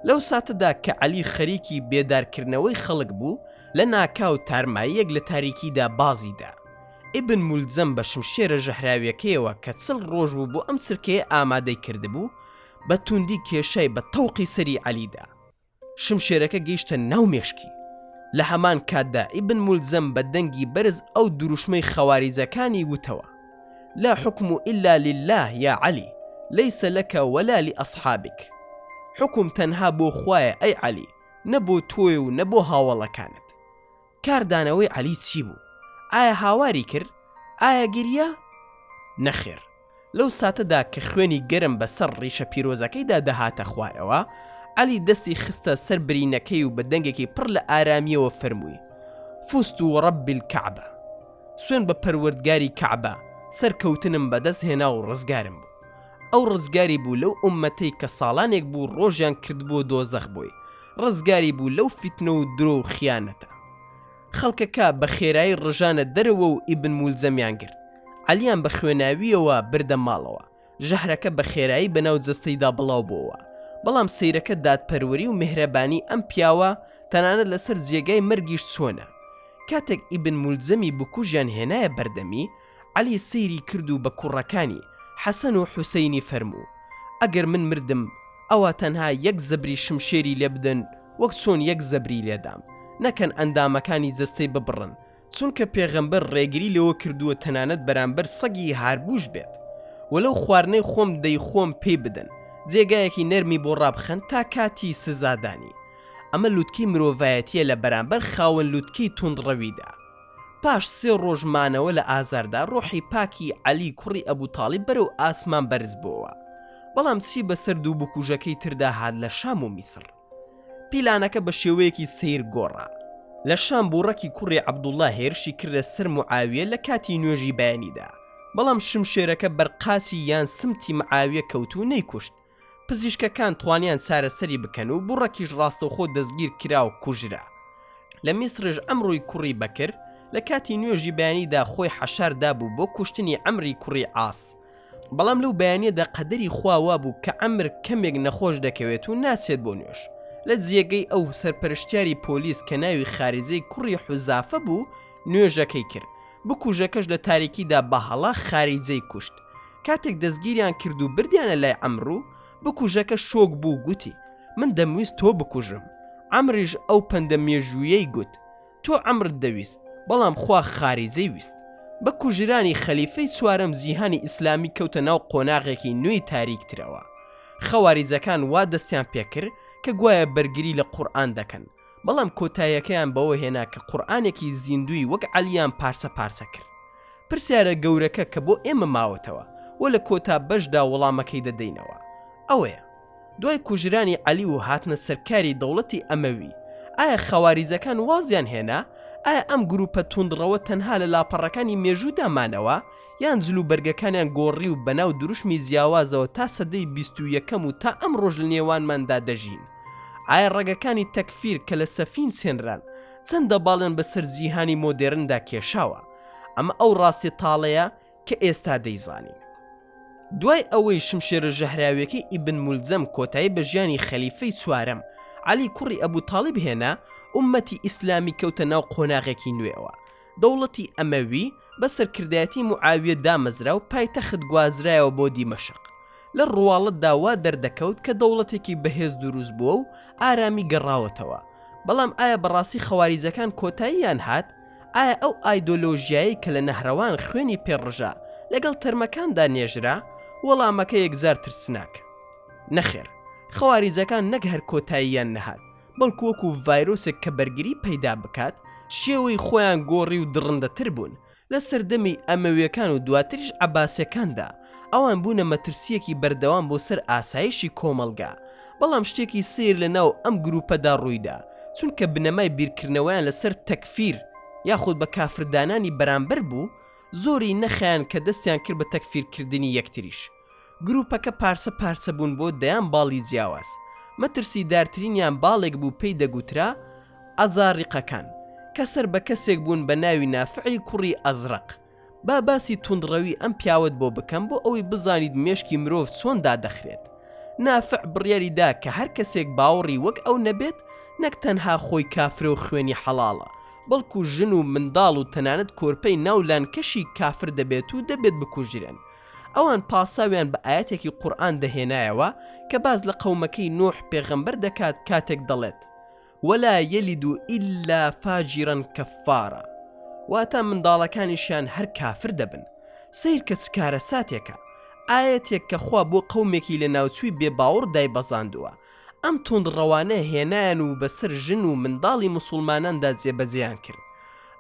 لەو ساتەدا کە عەلی خەریکی بێدارکردنەوەی خەڵک بوو، لە ناکاو تارماییەک لە تاریکیدا بازی دا. ئیبن مولجەم بە شمشێرە ژەهراویەکەیەوە کە چل ڕۆژ بوو بۆ ئەم چرکەیە ئامادەی کردبوو، بە توندی کێشای بە تەوقی سەری عەلیدا. شمشێرەکە گەیشتە ناو مێشکی. لە هەمان کاتدا ئیبن مولجەم بە دەنگی بەرز ئەو دروشمەی خەواریجەکانی وتەوە، لا حکم الا للە یا علی، لیس لک ولا لاصحابک. حوکم تەنها بۆ خوایە ئەی عەلی، نە بۆ تۆیە و نە بۆ هاوەڵەکانت. کاردانەوەی عەلی چی بوو؟ ئایا هاواری کرد؟ ئایا گریا؟ نەخێر. لەو ساتەدا کە خوێنی گەرم بە سەر ڕیشە پیرۆزەکەیدا دەهاتە خوارەوە، عەلی دەستی خستە سەر برینەکەی و بە دەنگێکی پڕ لە ئارامییەوە فەرمووی، فزت ورب الکعبە، سوێن بە پەروەردگاری کەعبە، سەرکەوتنم بەدەست هێنا و ڕزگارم بوو. ئەو ڕزگاری بوو لەو ئوممەتەی کە ساڵانێک بوو ڕۆژیان کردبووە دۆزەخ بۆی، ڕزگاری بوو لەو فیتنە و درۆ و خیانەتە. خەڵکەکە بە خێرایی ڕژانە دەرەوە و ئیبن مولجەمیان گرت. عەلیان بە خوێناوییەوە بردە ماڵەوە. ژەهرەکە بە خێرایی بەناو جەستەیدا بڵاو بۆوە. بەڵام سەیرەکە دادپەروەری و میهرەبانی ئەم پیاوە تەنانەت لەسەر جێگای مەرگیش چۆنە. کاتێک ئیبن مولجەمی بکوژیان هێنایە بەردەمی، عەلی سەیری کرد و بە کوڕەکانی، حەسەن و حوسەینی فەرموو، ئەگەر من مردم، ئەوا تەنها یەک زەبری شمشێری لێ بدەن وەک چۆن یەک زەبری لێدام، نەکەن ئەندامەکانی جەستەی ببڕن، چونکە پێغەمبەر ڕێگری لەوە کردووە تەنانەت بەرامبەر سەگی هاربووش بێت، وە لەو خواردنەی خۆم دەیخۆم پێی بدەن، جێگایەکی نەرمی بۆ ڕابخەن تا کاتی سزادانی. ئەمە لوتکەی مرۆڤایەتییە لە بەرامبەر خاوەن لوتکەی توندڕەویدا. پاش سێ ڕۆژ مانەوە لە ئازاردا ڕۆحی پاکی عەلی کوڕی ئەبو تاڵیب بەرەو ئاسمان بەرز بۆوە. بەڵام چی بەسەر دوو بکوژەکەی تردا هات لە شام و میسڕ؟ پیلانەکە بە شێوەیەکی سەیر گۆڕا. لە شام بوڕەکی کوڕی عەبدوڵڵا هێرشی کردە سەر معاویە لە کاتی نوێژی بەیانیدا، بەڵام شمشێرەکە بەر قاچی یان سمتی معاویە کەوت و نەیکوشت. پزیشکەکان توانیان چارەسەری بکەن و بوڕەکیش ڕاستەوخۆ دەستگیر کرا و کوژرا. لە میسڕیش عەمڕوی کوڕی بەکر لە کاتی نوێژی بەیانیدا خۆی حەشار دابوو بۆ کوشتنی عەمری کوڕی عاس، بەڵام لەو بەیانیەدا قەدەری خوا وابوو کە عەمر کەمێک نەخۆش دەکەوێت و ناچێت بۆ نوێژ. لە جێگەی ئەو سەرپەرشتیاری پۆلیس کە ناوی خاریجەی کوڕی حوزافە بوو نوێژەکەی کرد. بکوژەکەش لە تاریکیدا بە هەڵە خاریجەی کوشت. کاتێک دەستگیریان کرد و بردیانە لای عەمرو، بکوژەکە شۆک بوو و گوتی، من دەمویست تۆ بکوژم. عەمریش ئەو پەندە مێژوویەی گوت، تۆ عەمرت دەویست، بەڵام خوا خاریجەی ویست. بە کوژرانی خەلیفەی چوارەم جیهانی ئیسلامی کەوتە ناو قۆناغێکی نوێی تاریکترەوە. خەواریجەکان وا دەستیان پێکرد کە گوایە بەرگری لە قورئان دەکەن، بەڵام کۆتاییەکەیان بەوە هێنا کە قورئانێکی زیندووی وەک عەلییان پارچە پارچە کرد. پرسیارە گەورەکە کە بۆ ئێمە ماوەتەوە و لە کۆتا بەشدا وەڵامەکەی دەدەینەوە ئەوەیە، دوای کوژرانی عەلی و هاتنە سەرکاری دەوڵەتی ئەمەوی، ئایا خەواریجەکان وازیان هێنا؟ ئایا ئەم گروپە توندڕەوە تەنها لە لاپەڕەکانی مێژوودا مانەوە، یان جلوبەرگەکانیان گۆڕی و بەناو دروشمی جیاوازەوە تا سەدەی 21ەم و تا ئەمڕۆش لە نێوانماندا دەژین؟ ئایا ڕەگەکانی تەکفیر کە لە سەفین چێنران، چەندە باڵیان بەسەر جیهانی مۆدێرندا کێشاوە؟ ئەمە ئەو ڕاستیە تاڵەیە کە ئێستا دەیزانین. دوای ئەوەی شمشێرە ژەهراویەکەی ئیبن مولجەم کۆتایی بە ژیانی خەلیفەی چوارەم، عەلی کوڕی ئەبو تاڵیب هێنا، ئوممەتی ئیسلامی کەوتە ناو قۆناغێکی نوێوە. دەوڵەتی ئەمەوی بە سەرکردایەتی موعاویە دامەزرا و پایتەخت گوازرایەوە بۆ دیمەشق. لە ڕواڵەتدا وا دەردەکەوت کە دەوڵەتێکی بەهێز دروست بووە و ئارامی گەڕاوەتەوە. بەڵام ئایا بەڕاستی خەواریجەکان کۆتاییان هات؟ ئایا ئەو ئایدۆلۆژیایەی کە لە نەهرەوان خوێنی پێ ڕژا، لەگەڵ تەرمەکاندا نێژرا؟ وەڵامەکە یەکجار ترسناکە. نەخێر، خەواریجەکان نەک هەر کۆتاییان نەهات، بەڵکو وەکو ڤایرۆسێک کە بەرگری پەیدا بکات، شێوەی خۆیان گۆڕی و دڕندەتر بوون. لە سەردەمی ئەمەویەکان و دواتریش عەباسیەکاندا، ئەوان بوونە مەترسییەکی بەردەوام بۆ سەر ئاسایشی کۆمەڵگا. بەڵام شتێکی سەیر لە ناو ئەم گروپەدا ڕوویدا، چونکە بنەمای بیرکردنەوەیان لەسەر تەکفیر یاخود بە کافردانانی بەرامبەر بوو، زۆری نەخایاند کە دەستیان کرد بە تەکفیرکردنی یەکتریش. گروپەکە پارچە پارچە بوون بۆ دەیان باڵی جیاواز، مەترسیدارترینیان باڵێک بوو پێی دەگوترا، ئەزاریقەکان، کە سەر بە کەسێک بوون بە ناوی نافعی کوڕی ئەزرەق. با باسی توندڕەوی ئەم پیاوەت بۆ بکەم بۆ ئەوەی بزانیت مێشکی مرۆڤ چۆن دادەخرێت. نافع بڕیاری دا کە هەر کەسێک باوەڕی وەک ئەو نەبێت، نەک تەنها خۆی کافرە و خوێنی حەڵاڵە، بەڵکو ژن و منداڵ و تەنانەت کۆرپەی ناو لانکەشی کافر دەبێت و دەبێت بکوژرێن. ئەوان پاساویان بە ئایەتێکی قورئان دەهێنایەوە کە باس لە قەومەکەی نوح پێغەمبەر دەکات کاتێک دەڵێت، ولا یلد الا فاجرا کفارا، واتە منداڵەکانیشیان هەر کافر دەبن. سەیرکە چ کارەساتێکە! ئایەتێک کە خوا بۆ قەومێکی لەناوچووی بێ باوەڕ دایبەزاندووە، ئەم توندڕەوانە هێنایان و بەسەر ژن و منداڵی موسوڵماناندا جێبەجێیان کرد.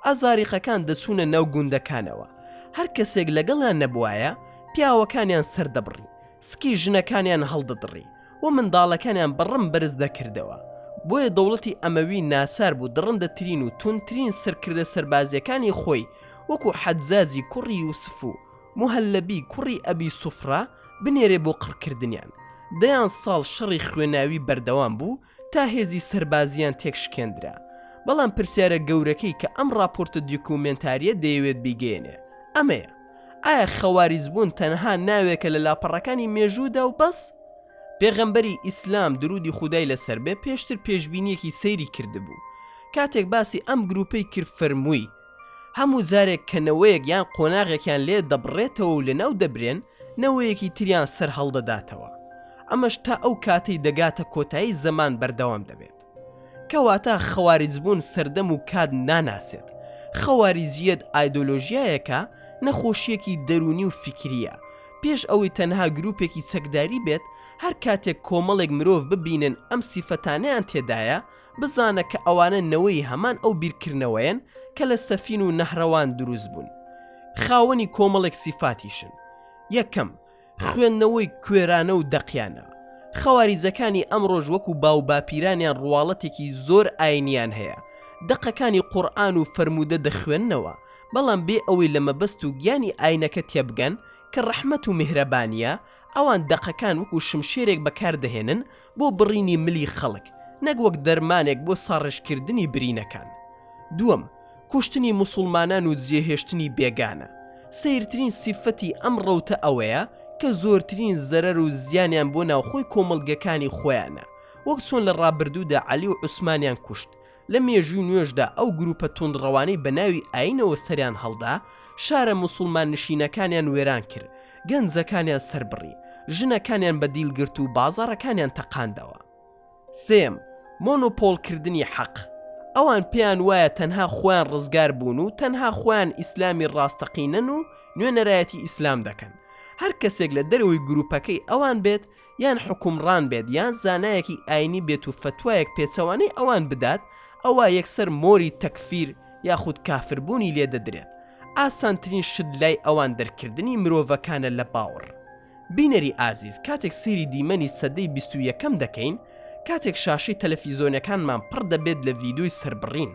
ئەزاریقەکان دەچوونە ناو گوندەکانەوە، هەر کەسێک لەگەڵیان نەبوایە، پیاوەکانیان سەردەبڕی، سکی ژنەکانیان هەڵدەدڕی و منداڵەکانیان بە ڕم بەرز دەکردەوە. بۆیە دەوڵەتی ئەمەوی ناچار بوو دڕندەترین و توندترین سەرکردە سەربازییەکانی خۆی وەکو حەجاجی کوڕی یوسف و موهەللەبی کوڕی ئەبی سوفرە بنێرێ بۆ قڕکردنیان. دەیان ساڵ شەڕی خوێناوی بەردەوام بوو تا هێزی سەربازییان تێکشکێندرا. بەڵام پرسیارە گەورەکەی کە ئەم ڕاپۆرتە دیکومێنتارییە دەیەوێت بیگەیەنێ ئەمەیە، ئایا خەواریجبوون تەنها ناوێکە لە لاپەڕەکانی مێژوودا و بەس؟ پێغەمبەری ئیسلام درودی خودای لەسەر بێ پێشتر پێشبینیەکی سەیری کردبوو کاتێک باسی ئەم گروپەی کرد فەرمووی، هەموو جارێک کە نەوەیەک یان قۆناغێکیان لێ دەبڕێتەوە و لەناو دەبرێن نەوەیەکی تریان سەر هەڵدەداتەوە ئەمەش تا ئەو کاتەی دەگاتە کۆتایی زەمان بەردەوام دەبێت. کەواتە خەواریجبوون سەردەم و کات ناناسێت. خەواریجییەت ئایدۆلۆژیایەکە، نەخۆشییەکی دەروونی و فیکرییە. پێش ئەوەی تەنها گروپێکی چەکداری بێت، هەر کاتێک کۆمەڵێک مرۆڤ ببینن ئەم سیفەتانەیان تێدایە، بزانە کە ئەوانە نەوەی هەمان ئەو بیرکردنەوەیەن کە لە سەفین و نەهرەوان دروست بوون. خاوەنی کۆمەڵێک سیفاتیشن. یەکەم، خوێندنەوەی کوێرانە و دەقیانە. خەواریجەکانی ئەمڕۆش وەکو باوباپیرانیان ڕواڵەتێکی زۆر ئاینیان هەیە، دەقەکانی قورئان و فەرموودە دەخوێننەوە، بەڵام بێ ئەوەی لە مەبەست و گیانی ئاینەکە تێبگەن کە ڕەحمەت و میهرەبانییە، ئەوان دەقەکان وەکو شمشێرێک بەکاردەهێنن بۆ بڕینی ملی خەڵک، نەک وەک دەرمانێک بۆ ساڕێژکردنی برینەکان. دووەم، کوشتنی موسوڵمانان و جێهێشتنی بێگانە. سەیرترین سیفەتی ئەم ڕەوتە ئەوەیە کە زۆرترین زەرەر و زیانیان بۆ ناوخۆی کۆمەڵگەکانی خۆیانە، وەک چۆن لە ڕابردوودا عەلی و عوسمانیان کوشت، لە مێژووی نوێشدا ئەو گروپە توندڕەوانەی بە ناوی ئایینەوە سەریان هەڵدا، شارە موسوڵمان نشینەکانیان وێران کرد، گەنجەکانیان سەربڕی، ژنەکانیان بە دیل گرت و بازاڕەکانیان تەقاندەوە. سێیەم، مۆنۆپۆڵکردنی حەق، ئەوان پێیان وایە تەنها خۆیان ڕزگار بوون و تەنها خۆیان ئیسلامی ڕاستەقینەن و نوێنەرایەتی ئیسلام دەکەن. هەر کەسێک لە دەرەوەی گروپەکەی ئەوان بێت، یان حوکمڕان بێت یان زانایەکی ئاینی بێت و فەتوایەک پێچەوانەی ئەوان بدات، ئەوا یەکسەر مۆری تەکفیر یاخود کافربوونی لێ دەدرێت. ئاسانترین شت لای ئەوان دەرکردنی مرۆڤەکانە لە باوڕ. بینەری ئازیز کاتێک سەیری دیمەنی سەدەی 21ەم دەکەین، کاتێک شاشەی تەلەفیزۆنەکانمان پڕ دەبێت لە ڤیدۆی سەربڕین،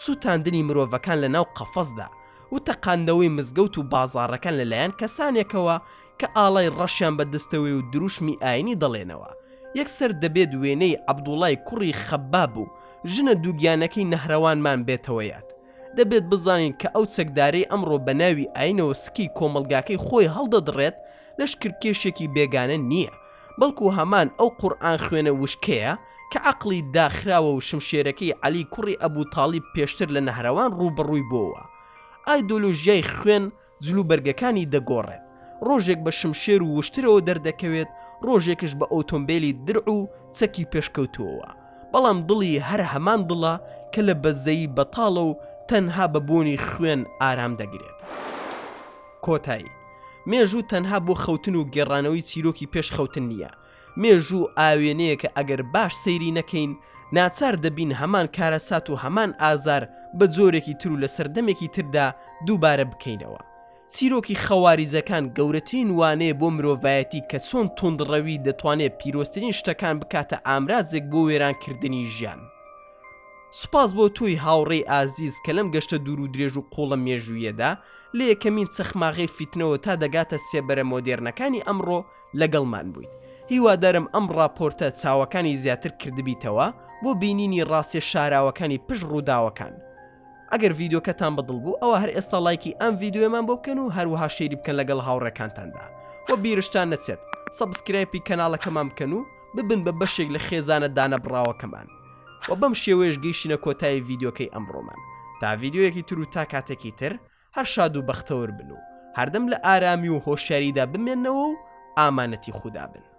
سوتاندنی مرۆڤەکان لە ناو قەفەزدا و تەقاندنەوەی مزگەوت و بازاڕەکان لە لایەن کەسانێکەوە کە ئاڵای ڕەشیان بە دەستەوەی و دروشمی ئاینی دەڵێنەوە، یەکسەر دەبێت وێنەی عەبدوڵای کوڕی خەباب و ژنە دووگیانەکەی نەهرەوانمان بێتەوە یاد. دەبێت بزانین کە ئەو چەکدارەی ئەمڕۆ بە ناوی ئاینەوە سکی کۆمەڵگاکەی خۆی هەڵدەدڕێت لەشکرکێشێکی بێگانە نییە، بەڵکو هەمان ئەو قورئان خوێنە وشکەیە کە عەقڵی داخراوە و شمشێرەکەی عەلی کوڕی ئەبو تاڵیب پێشتر لە نەهرەوان ڕووبەڕووی بۆوە. ئایدۆلۆژیای خوێن جلوبەرگەکانی دەگۆڕێت، ڕۆژێک بە شمشێر و وشترەوە دەردەکەوێت، ڕۆژێکش بە ئۆتۆمبێلی درع و چەکی پێشکەوتووەوە، بەڵام دڵی هەر هەمان دڵە کە لە بەزەیی بەتاڵە و تەنها بە بۆنی خوێن ئارام دەگرێت. کۆتایی، مێژوو تەنها بۆ خەوتن و گێڕانەوەی چیرۆکی پێش خەوتن نییە، مێژوو ئاوێنەیەکە ئەگەر باش سەیری نەکەین، ناچار دەبین هەمان کارەسات و هەمان ئازار بە جۆرێکی تر و لە سەردەمێکی تردا دووبارە بکەینەوە. چیرۆکی خەواریجەکان گەورەترین وانەیە بۆ مرۆڤایەتی کە چۆن توندڕەوی دەتوانێت پیرۆزترین شتەکان بکاتە ئامرازێک بۆ وێرانکردنی ژیان. سوپاس بۆ تۆی هاوڕێی ئازیز کە لەم گەشتە دوور و درێژ و قووڵە مێژوویەدا، لە یەکەمین چەخماغەی فیتنەوە تا دەگاتە سێبەرە مۆدێرنەکانی ئەمڕۆ، لەگەڵمان بوویت. هیوادارم ئەم ڕاپۆرتە چاوەکانی زیاتر کردبیتەوە بۆ بینینی ڕاستیە شاراوەکانی پشت ڕووداوەکان. ئەگەر ڤیدیۆکەتان بەدڵ بوو ئەوا هەر ئێستا ڵایکی ئەم ڤیدیۆیەمان بۆ بکەن و هەروەها share ی بکەن لەگەڵ هاوڕێکانتاندا وە بیرشتان نەچێت subscribe ی کەناڵەکەمان بکەن و ببن بە بەشێک لە خێزانە دانەبڕاوەکەمان وە بەم شێوەیەش گەیشتینە کۆتایی ڤیدیۆکەی ئەمڕۆمان تا ڤیدیۆیەکی تر و تا کاتێکی تر هەر شاد و بەختەوەر بن و هەردەم لە ئارامی و هۆشیاریدا بمێنەوە و ئامانەتی خودا بن.